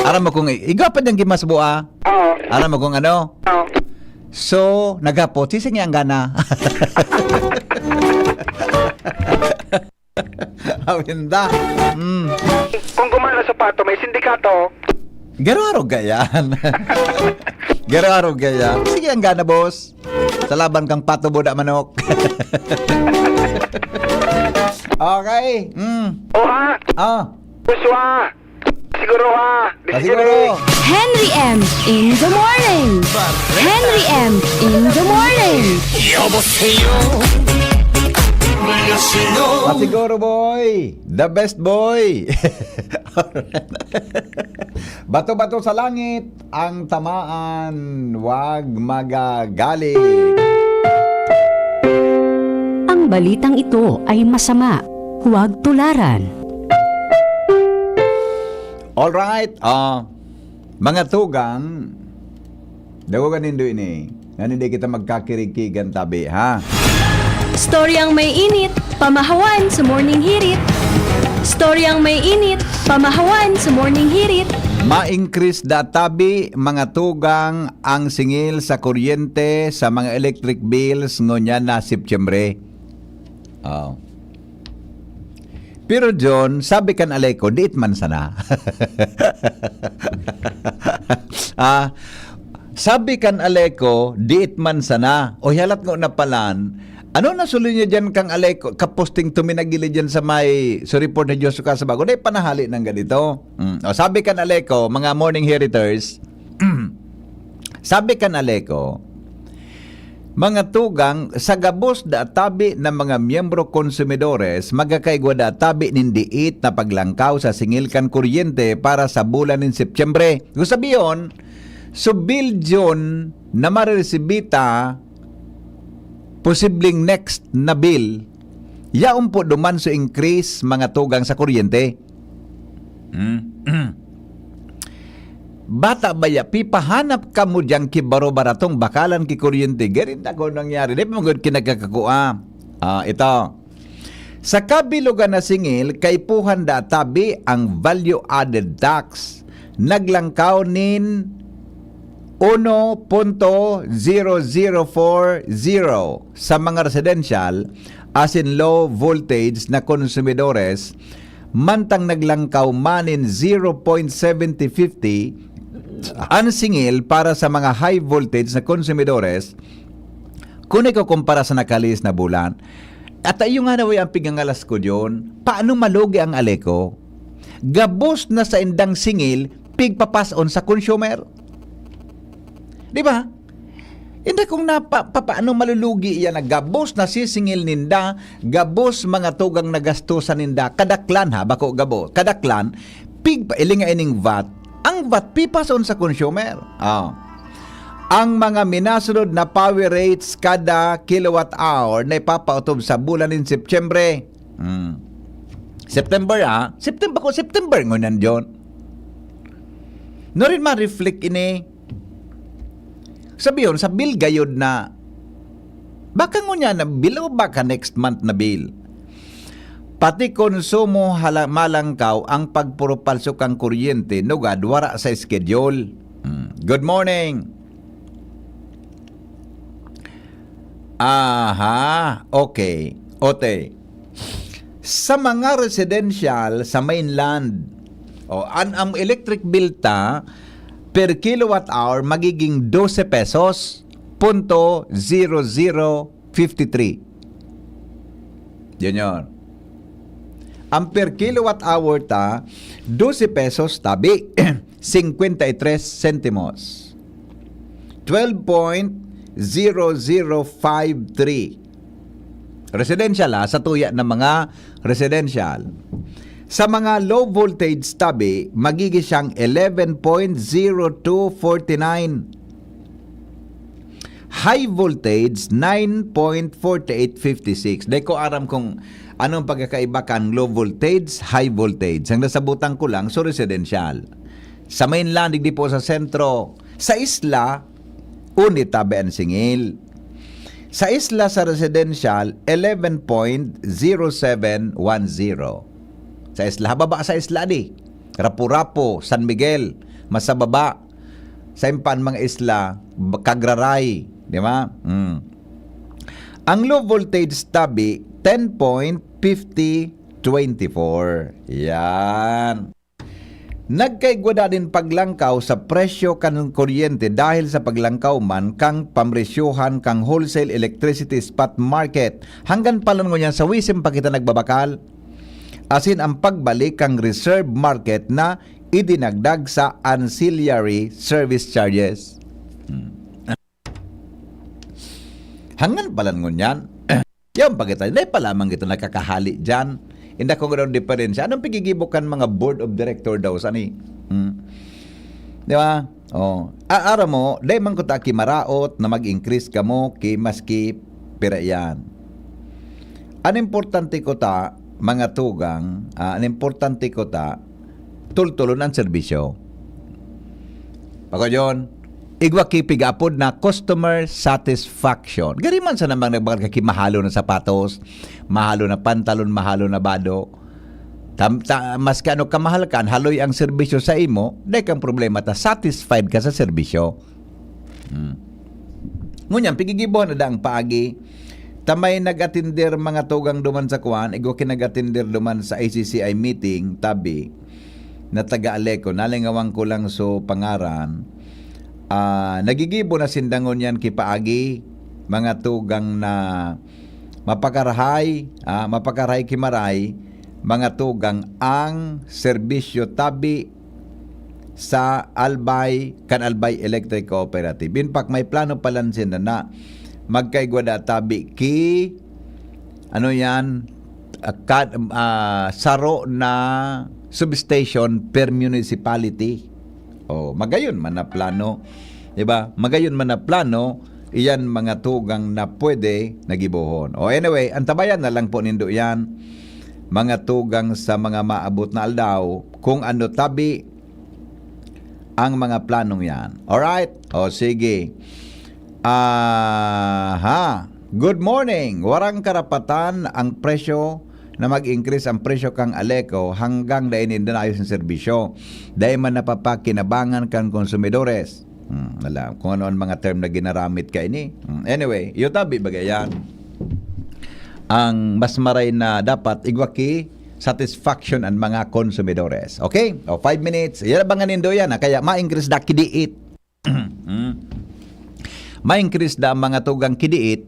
Aram mo kung i-, igwa pa dyan ki mas bua. Oo. Aram mo kung ano? Oo. So, naghapot. Sising yang gana. Awinda. Mm. Kung gumana sa pato, may sindikato. Garo-arog ka yan. Garo-arog ka yan. Sige, ang gana, boss. Sa laban kang pato, buda manok. Okay. Mm. Oha. Ah. Puswa. Siguro ha. Pasiguro. Henry M in the morning. Henry M in the morning. 여보세요. Pasiguro, boy. The best, boy. Bato-bato sa langit ang tamaan, wag magagalit. Ang balitang ito ay masama. Huwag tularan. Alright, ah, mga tugang, dawagan nindo ini. Ngan hindi kita magkakirigkigan tabi, ha? Storyang may init, Pamahawan sa Morning Hirit. Storyang may init. Pamahawan sa Morning Hirit. Ma-increase da tabi, mga tugang, ang singil sa kuryente sa mga electric bills ngunyan na Setyembre. Oh. Pero John, sabi kan Aleco, diit man sana. Ah, sabi kan Aleco, diit man sana. O halat ko na palan, ano na suli niya dyan kang Aleco, kaposting tuminagili dyan sa may suriport ni Diyos ka sa bago? Dahil panahali ng ganito. Mm. O, sabi kan Aleco, mga morning heriters, sabi kan Aleco, mga tugang, sa gabos da tabi na mga miyembro konsumidores, magkakaigwa da tabi nin diit na paglangkaw sa singil kan kuryente para sa bulan nin Setyembre. Gusto sabiyon, so bill June na mareresibita, posibleng next na bill, yaon po duman so increase mga tugang sa kuryente. Hmm. Bata baya, pipahanap kamo diyang kibaro-baratong bakalan ki kuryente. Garin na ko nangyari. Di pa magod kinagkakakua. Ah, ito. Sa kabilugan na singil, kaipuhan da tabi ang value added tax. Naglangkaw nin uno punto zero zero four zero sa mga residential asin low voltage na konsumidores, mantang naglangkaw man nin zero point seventy fifty an singil para sa mga high voltage na konsumidores, kun ikukumpara sa nakalihis na bulan. At iyo nga na ang pigangalas ko diyon, paano malugi ang Aleco? Gabos na sa indang singil, pigpapas-on sa consumer. Di ba? Hindi kung napa, papaano malulugi yan na gabos na sisingil ninda, gabos mga tugang na gastusan ninda, kadaklan ha, bako gabos, kadaklan, pig, ilinga ining vat, ang vat pipason sa consumer. Ah. Ang mga minasunod na power rates kada kilowatt hour na ipapautob sa bulan nin Setyembre. Hmm. September, ah. September ko, September ngunyan, John. No rin ma-reflect ini. Sabi yun, sa bill gayod na, baka ngunyan na bill o baka next month na bill. Pati konsumo hala-, malangkaw ang pagpurupalso kan kuryente, nugad wara sa schedule. Hmm. Good morning. Aha, okay. Ote. Sa mga residential sa mainland, o, an, ang electric bill ta per kilowatt hour magiging dose pesos punto zero zero fifty three. Yun yun. Ang per kilowatt hour ta, dose pesos tabi, cincuenta y tres centimos. Twelve point zero zero five three. Residential, ha, sa tuya ng mga residential. Sa mga low voltage tabi, magiging siyang eleven point zero two forty nine. High voltage, nine point four eight fifty six. Di ko aram kung anong pagkakaiba kan low voltage, high voltage. Ang nasabutan ko lang, so residential. Sa mainland, digdi po sa sentro. Sa isla, unit tabi ang singil. Sa isla sa residential, eleven point zero seven one zero. Sa isla, hababa sa isla di. Rapu-Rapu, San Miguel, mas sa baba. Sa impan mga isla, Cagraray, di ba? Mm. Ang low voltage tabi, ten point fifty twenty-four. Yan. Nagkaigwa da nin paglangkaw sa presyo kan kuryente dahil sa paglangkaw man kan pamresyohan kan wholesale electricity spot market. Hanggan palan ngunyan sa wisim pa kita nagbabakal. Asin ang pagbalik kan reserve market na idinagdag sa ancillary service charges. Hmm. Hanggan palan ngunyan. Yan pa kita, dahil pa lamang kita nakakahali dyan. Hindi ko gano'ng diferensya. Anong pigigibo kan mga board of director daw, sani? Hmm. Di ba? Oh. A-, aram mo, dahil man ko ta kimaraot na mag-increase kamo, ki maski pira yan. Ang importante ko ta, mga tugang, ah, ang importante ko ta, tultulon ang serbisyo. Pako John, Igwa ki pigaapod na customer satisfaction. Gari man sa namang nagbakal ka ki mahalo na sapatos, mahalo na pantalon, mahalo na bado. Tam, ta, maski ano kamahal kan, haloy ang serbisyo sa imo, dai kang problema ta satisfied ka sa serbisyo. Hmm. Ngunyan, pigigibuhan na daang paagi. Ta may nag-atender mga tugang duman sa kuan, igwa ki nag-atender duman sa A C C I meeting, tabi, na taga Aleco. Nalingawan ko lang so pangaran. Ah, nagigibo na sinda ngunyan ki paagi, mga tugang na mapakarahay, ah, mapakarahay ki maray, mga tugang ang serbisyo tabi sa Albay, kan Albay Electric Cooperative. In fact, may plano pa lang sinda na magkaigwa da tabi ki, ano yan, ah, kad-, ah, saro na substation per municipality. Oh, magayon man na plano. 'Di ba? Magayon man na plano, iyan mga tugang na pwede na gibohon. O anyway, antabayan na lang po nindo yan, mga tugang sa mga maabot na aldaw, kung ano tabi ang mga planong yan. Alright? O sige. Aha. Good morning. Warang karapatan ang presyo na mag-increase ang presyo kan Aleco hanggang dai ninda naayos ang serbisyo. Dai man napapakinabangan kan konsumidores. Hmm, alam kung ano ang mga term na ginaramit kaini. Hmm, anyway, iyo tabi baga yan. Ang mas maray na dapat igwa ki satisfaction ang mga konsumidores. Okay? O, five minutes. Yan ang mga nindo yan, ha? Kaya ma-increase da ki diit. Hmm. Ma-increase da ang mga tugang ki diit,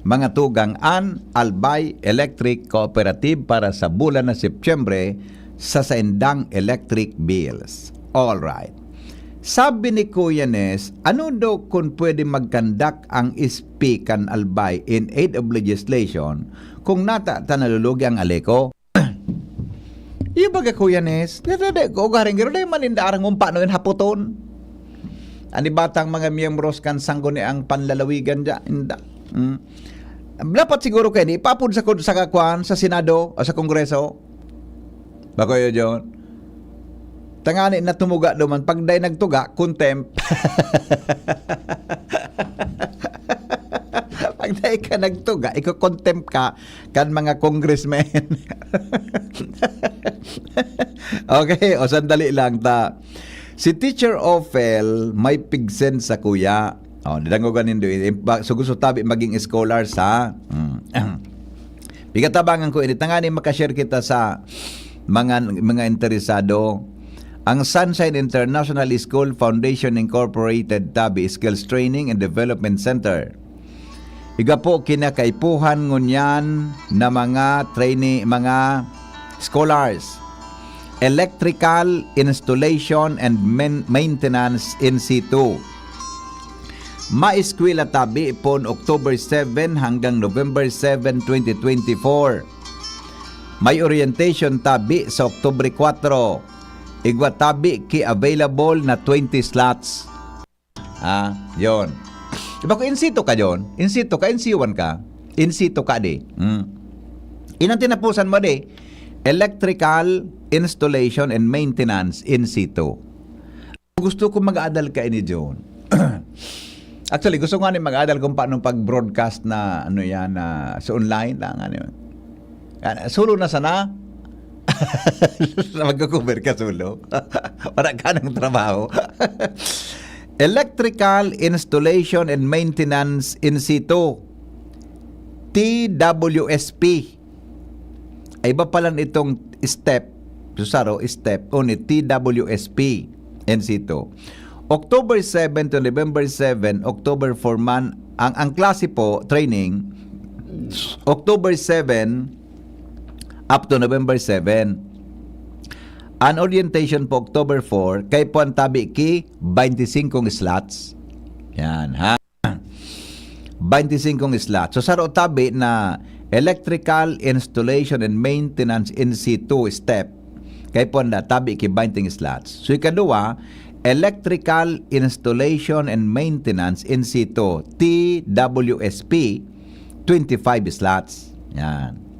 mga tugang an Albay Electric Cooperative para sa bulan na Setyembre sa saindang electric bills. All right. Sabi ni Kuya Nes, ano daw kun pwede mag-conduct ang S P kan Albay in aid of legislation kung nata ta nalulugi ang Aleco? Iyo baga, Kuya Nes, dede, dede, ko ugaring giro, dai man inda aram kung paano yun hapoton. Ani batang mga miyembros kan sangguniang panlalawigan dya, inda. Hmm. Dapat siguro kayo, ipaapod sa, sa kakwan, sa Senado o sa Kongreso. Bako yun, John? Tangani na tumuga duman. Pag dai nagtuga, contempt. Pag dai ka nagtuga, iko-contempt ka kan mga congressmen. Okay, o sandali lang ta. Si Teacher Ophel may pigsen sa kuya. O, nadangogan nindo, eh, ba, so gusto tabi maging scholar sa, mm. Pigatabangan ko ini, tangani makashare kita sa mga, mga interesado. Ang Sunshine International School Foundation Incorporated, tabi, Skills Training and Development Center. Igwa po kinakaipuhan ngunyan na mga trainee, mga scholars. Electrical installation and men-, maintenance in situ. Maeskwela tabi pon October seven hanggang November seven, twenty twenty-four. May orientation tabi sa Oktubre kwatro. Igwa tabi ki available na twenty slots. Ah, yon. Iba ko, in situ ka, John? In situ ka, in C one ka? In situ ka, di? Hmm. Inang tinapusan mo, di? Electrical installation and maintenance in situ. Gusto ko mag-aadal ka ini, John. Actually, gusto ko nga ni mag-aadal kung paano pag-broadcast na, ano yan, na sa online, na, ano yun. Yan, solo na sana. Magko-cover ka solo. Wala ka ng trabaho. Electrical installation and maintenance in situ. T W S P. Ay, iba pala nitong step, susaro, step, o ni T W S P, in situ. October seven to November seven, October four man, ang, ang klase po, training, October seven up to November seven. An orientation po, October four, kay po ang tabi ki twenty-five slots. Yan, ha? Twenty-five slots. So, saro tabi na electrical installation and maintenance in situ step. Kay po ang tabi ki twenty slots. So, ikaduwa, electrical installation and maintenance in situ, T W S P, twenty-five slots. Yan.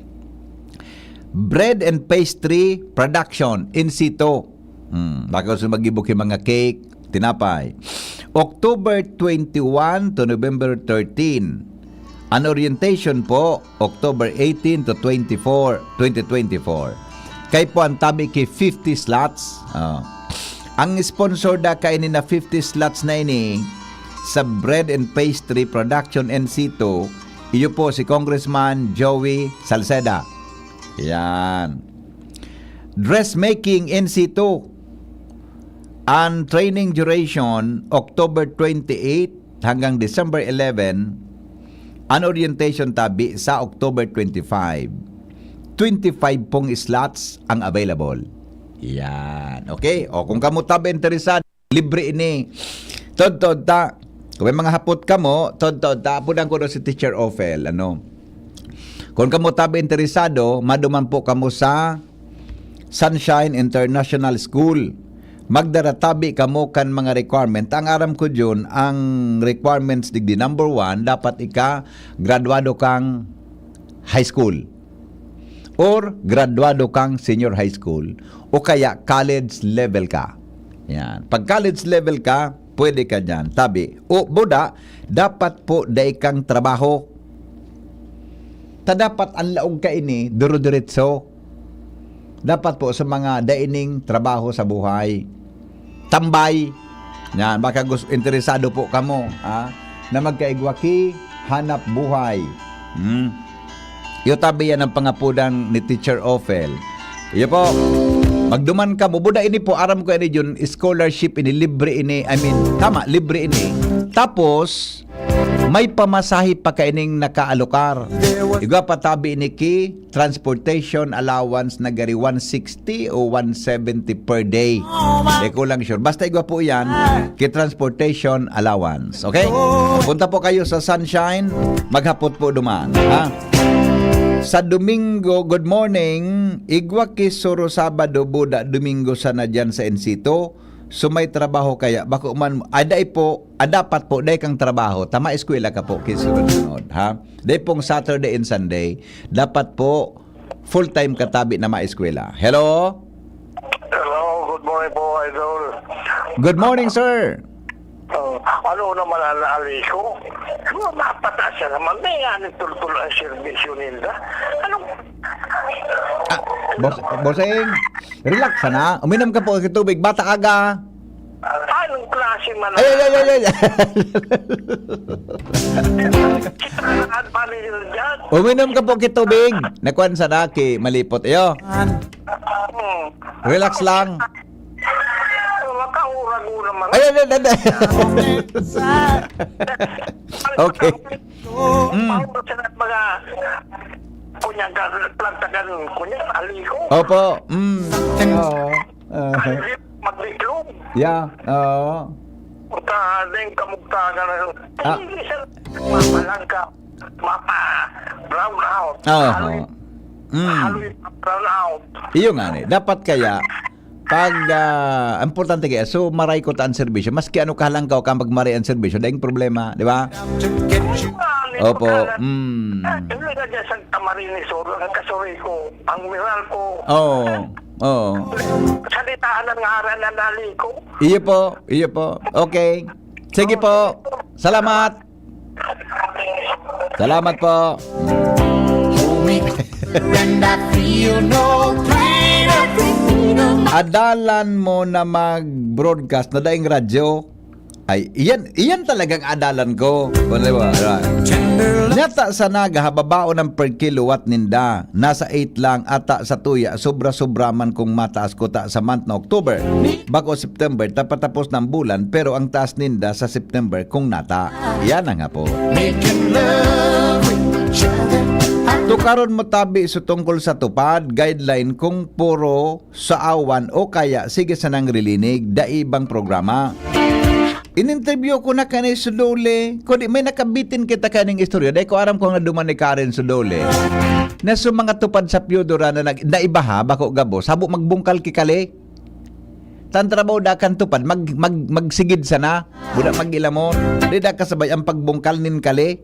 Bread and pastry production in situ. Hmm, baka gusto mag-ibo ki mga cake, tinapay. October twenty-one to November thirteen. An orientation po, October eighteen to twenty-four, twenty twenty-four. Kay po an tabi ki fifty slots. Ah. Ang sponsor da kaini na fifty slots na ini sa Bread and Pastry Production N C two, iyo po si Congressman Joey Salceda. Yan. Dressmaking N C two. An training duration, October twenty-eight hanggang December eleven. An orientation tabi sa October twenty-five. Twenty-five pong slots ang available. Yan. Okay? O, kung kamo tabi interesado, libre ini. Todtod ta. Kung may mga hapot kamo, todtod ta. Apudan ko daw si Teacher Ophel. Ano? Kung kamo tabi interesado, maduman po kamo sa Sunshine International School. Magdaratabi kamo kan mga requirement. Ang aram ko dyan, ang requirements digdi, number one, dapat ika graduado kang high school or graduado kang senior high school o kaya college level ka. Yan. Pag college level ka, pwede ka dyan. Tabi, o buda, dapat po dai kang trabaho. Ta dapat ang laog kaini, duro-diretso. Dapat po sa mga daining trabaho sa buhay. Tambay. Yan, baka gusto, interesado po kamo, ha, na magkaigwa ki hanap buhay. Hmm. Iyo tabi yan ang pangapudan ni Teacher Ophel. Iyo po. Magduman kamo. Buda ini po, aram ko ini yun, scholarship ini, libre ini. I mean, tama, libre ini. Tapos, may pamasahe pa kaining nakaalokar. Igwa pa tabi ini ki transportation allowance na gari one sixty o one seventy per day. Di ko lang sure. Basta igwa po yan, ki transportation allowance. Okay? Punta po kayo sa Sunshine. Maghapot po duman. Ha? Sa Domingo, good morning. Igwa ki Suro Sabado, buda Domingo sana dyan sa N C two. So, may trabaho kaya? Bako man, ay, dai po, ah, dapat po, dai kang trabaho. Tama, eskwela ka po, kisunod-sunod, ha? Dai pong Saturday and Sunday. Dapat po, full-time ka tabi na maeskwela. Hello? Hello, good morning po, Idol. Good morning, sir. Oh, ano naman ang naali ko? Mapataas siya naman. May nga nagtultol ang serbisyo ninda. Anong Ah, boss, bossing, relax sana. Uminom ka po ng tubig. Bata ka ga. Anong klase man? Ay, ay, ay, ay, ay. Kita na ang pamilya dyan. Uminom ka po kitubig. Nakuan sana ki malipot. Iyo. Hmm. Relax lang. Makaurag mo naman. Ay, ay, ay, ay, ay. Okay. Mm. Paano sila mga kunyang ka-, plantagan, kunyang aliko? Opo. Mm. Oo. Ah. Ay, magdiklog. Yeah. Oo. Punta din kamugtakan na. Ah. Hindi siya mapalangka, mapa brown out. Oo. Haloy, Mm. haloy brown out. Iyo nga ni. Dapat kaya, pag, ah, importante kaya, so, maray ko ta ang serbisyo. Maski ano kahalangkaw ka, pag maray ang serbisyo, daing problema, di ba? Ano nga ni, Opo. pagka-, Mm. eh, hindi na dyan sa Camarines Sur, ang kasuri ko, ang miral ko. Oo. Oo. Salitaan ng ngaran na naliko. Iyo po. Iyo po. Okay. Sige po. Salamat. Salamat po. And I feel no pain, I feel no Adalan mo na mag-broadcast na daing radyo. Ay, iyan, iyan talagang adalan ko. Wala ba? Right. Tender love. Nyata sa naga, hababaon ang per kilowatt ninda. Nasa eight lang ata sa tuya. Sobra-sobra man kung mataas ko ta sa month na October. Bako September, tapatapos ng bulan, pero ang taas ninda sa September kung nata. Yan na nga po. Making love with each other. Tukaron mo tabi sa tungkol sa tupad, guideline kung puro sa awan o kaya sige sanang rilinig, dai ibang programa. In-interview ko na kani Sudole, kundi may nakabitin kita kaning istorya. Dai ko aram kung naduman ni Karen Sudole. Na sa mga tupad sa Piodora na nag-, na iba ha, bako gabos, habo magbungkal ki kali. Tan trabaho da kan tupad, mag-, mag-, magsigid sana. Buda mag-ilamon. Di da kasabay ang pagbungkal nin kali.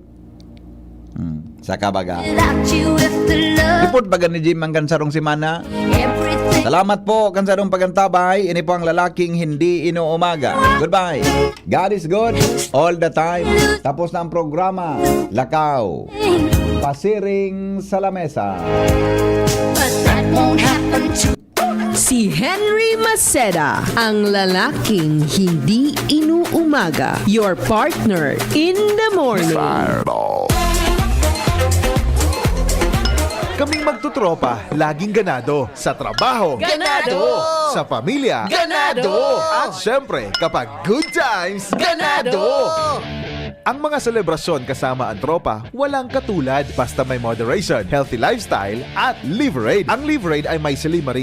Hmm, saka baga. Without you, if the love Ipod baga ni Jim hanggang sarong semana. Everything Salamat po kan sarong pagantabay. Ini po ang lalaking hindi inuumaga. Goodbye. God is good all the time. Tapos na ang programa. Lakaw. Pasiring sa lamesa. But that won't happen to Si Henry Maceda, ang lalaking hindi inuumaga. Your partner in the morning. Kaming magtutropa, laging ganado. Sa trabaho. Ganado! Sa pamilya. Ganado! At syempre, kapag good times. Ganado! Ang mga selebrasyon kasama ang tropa, walang katulad. Basta may moderation, healthy lifestyle, at Liverade. Ang Liverade ay may silymarin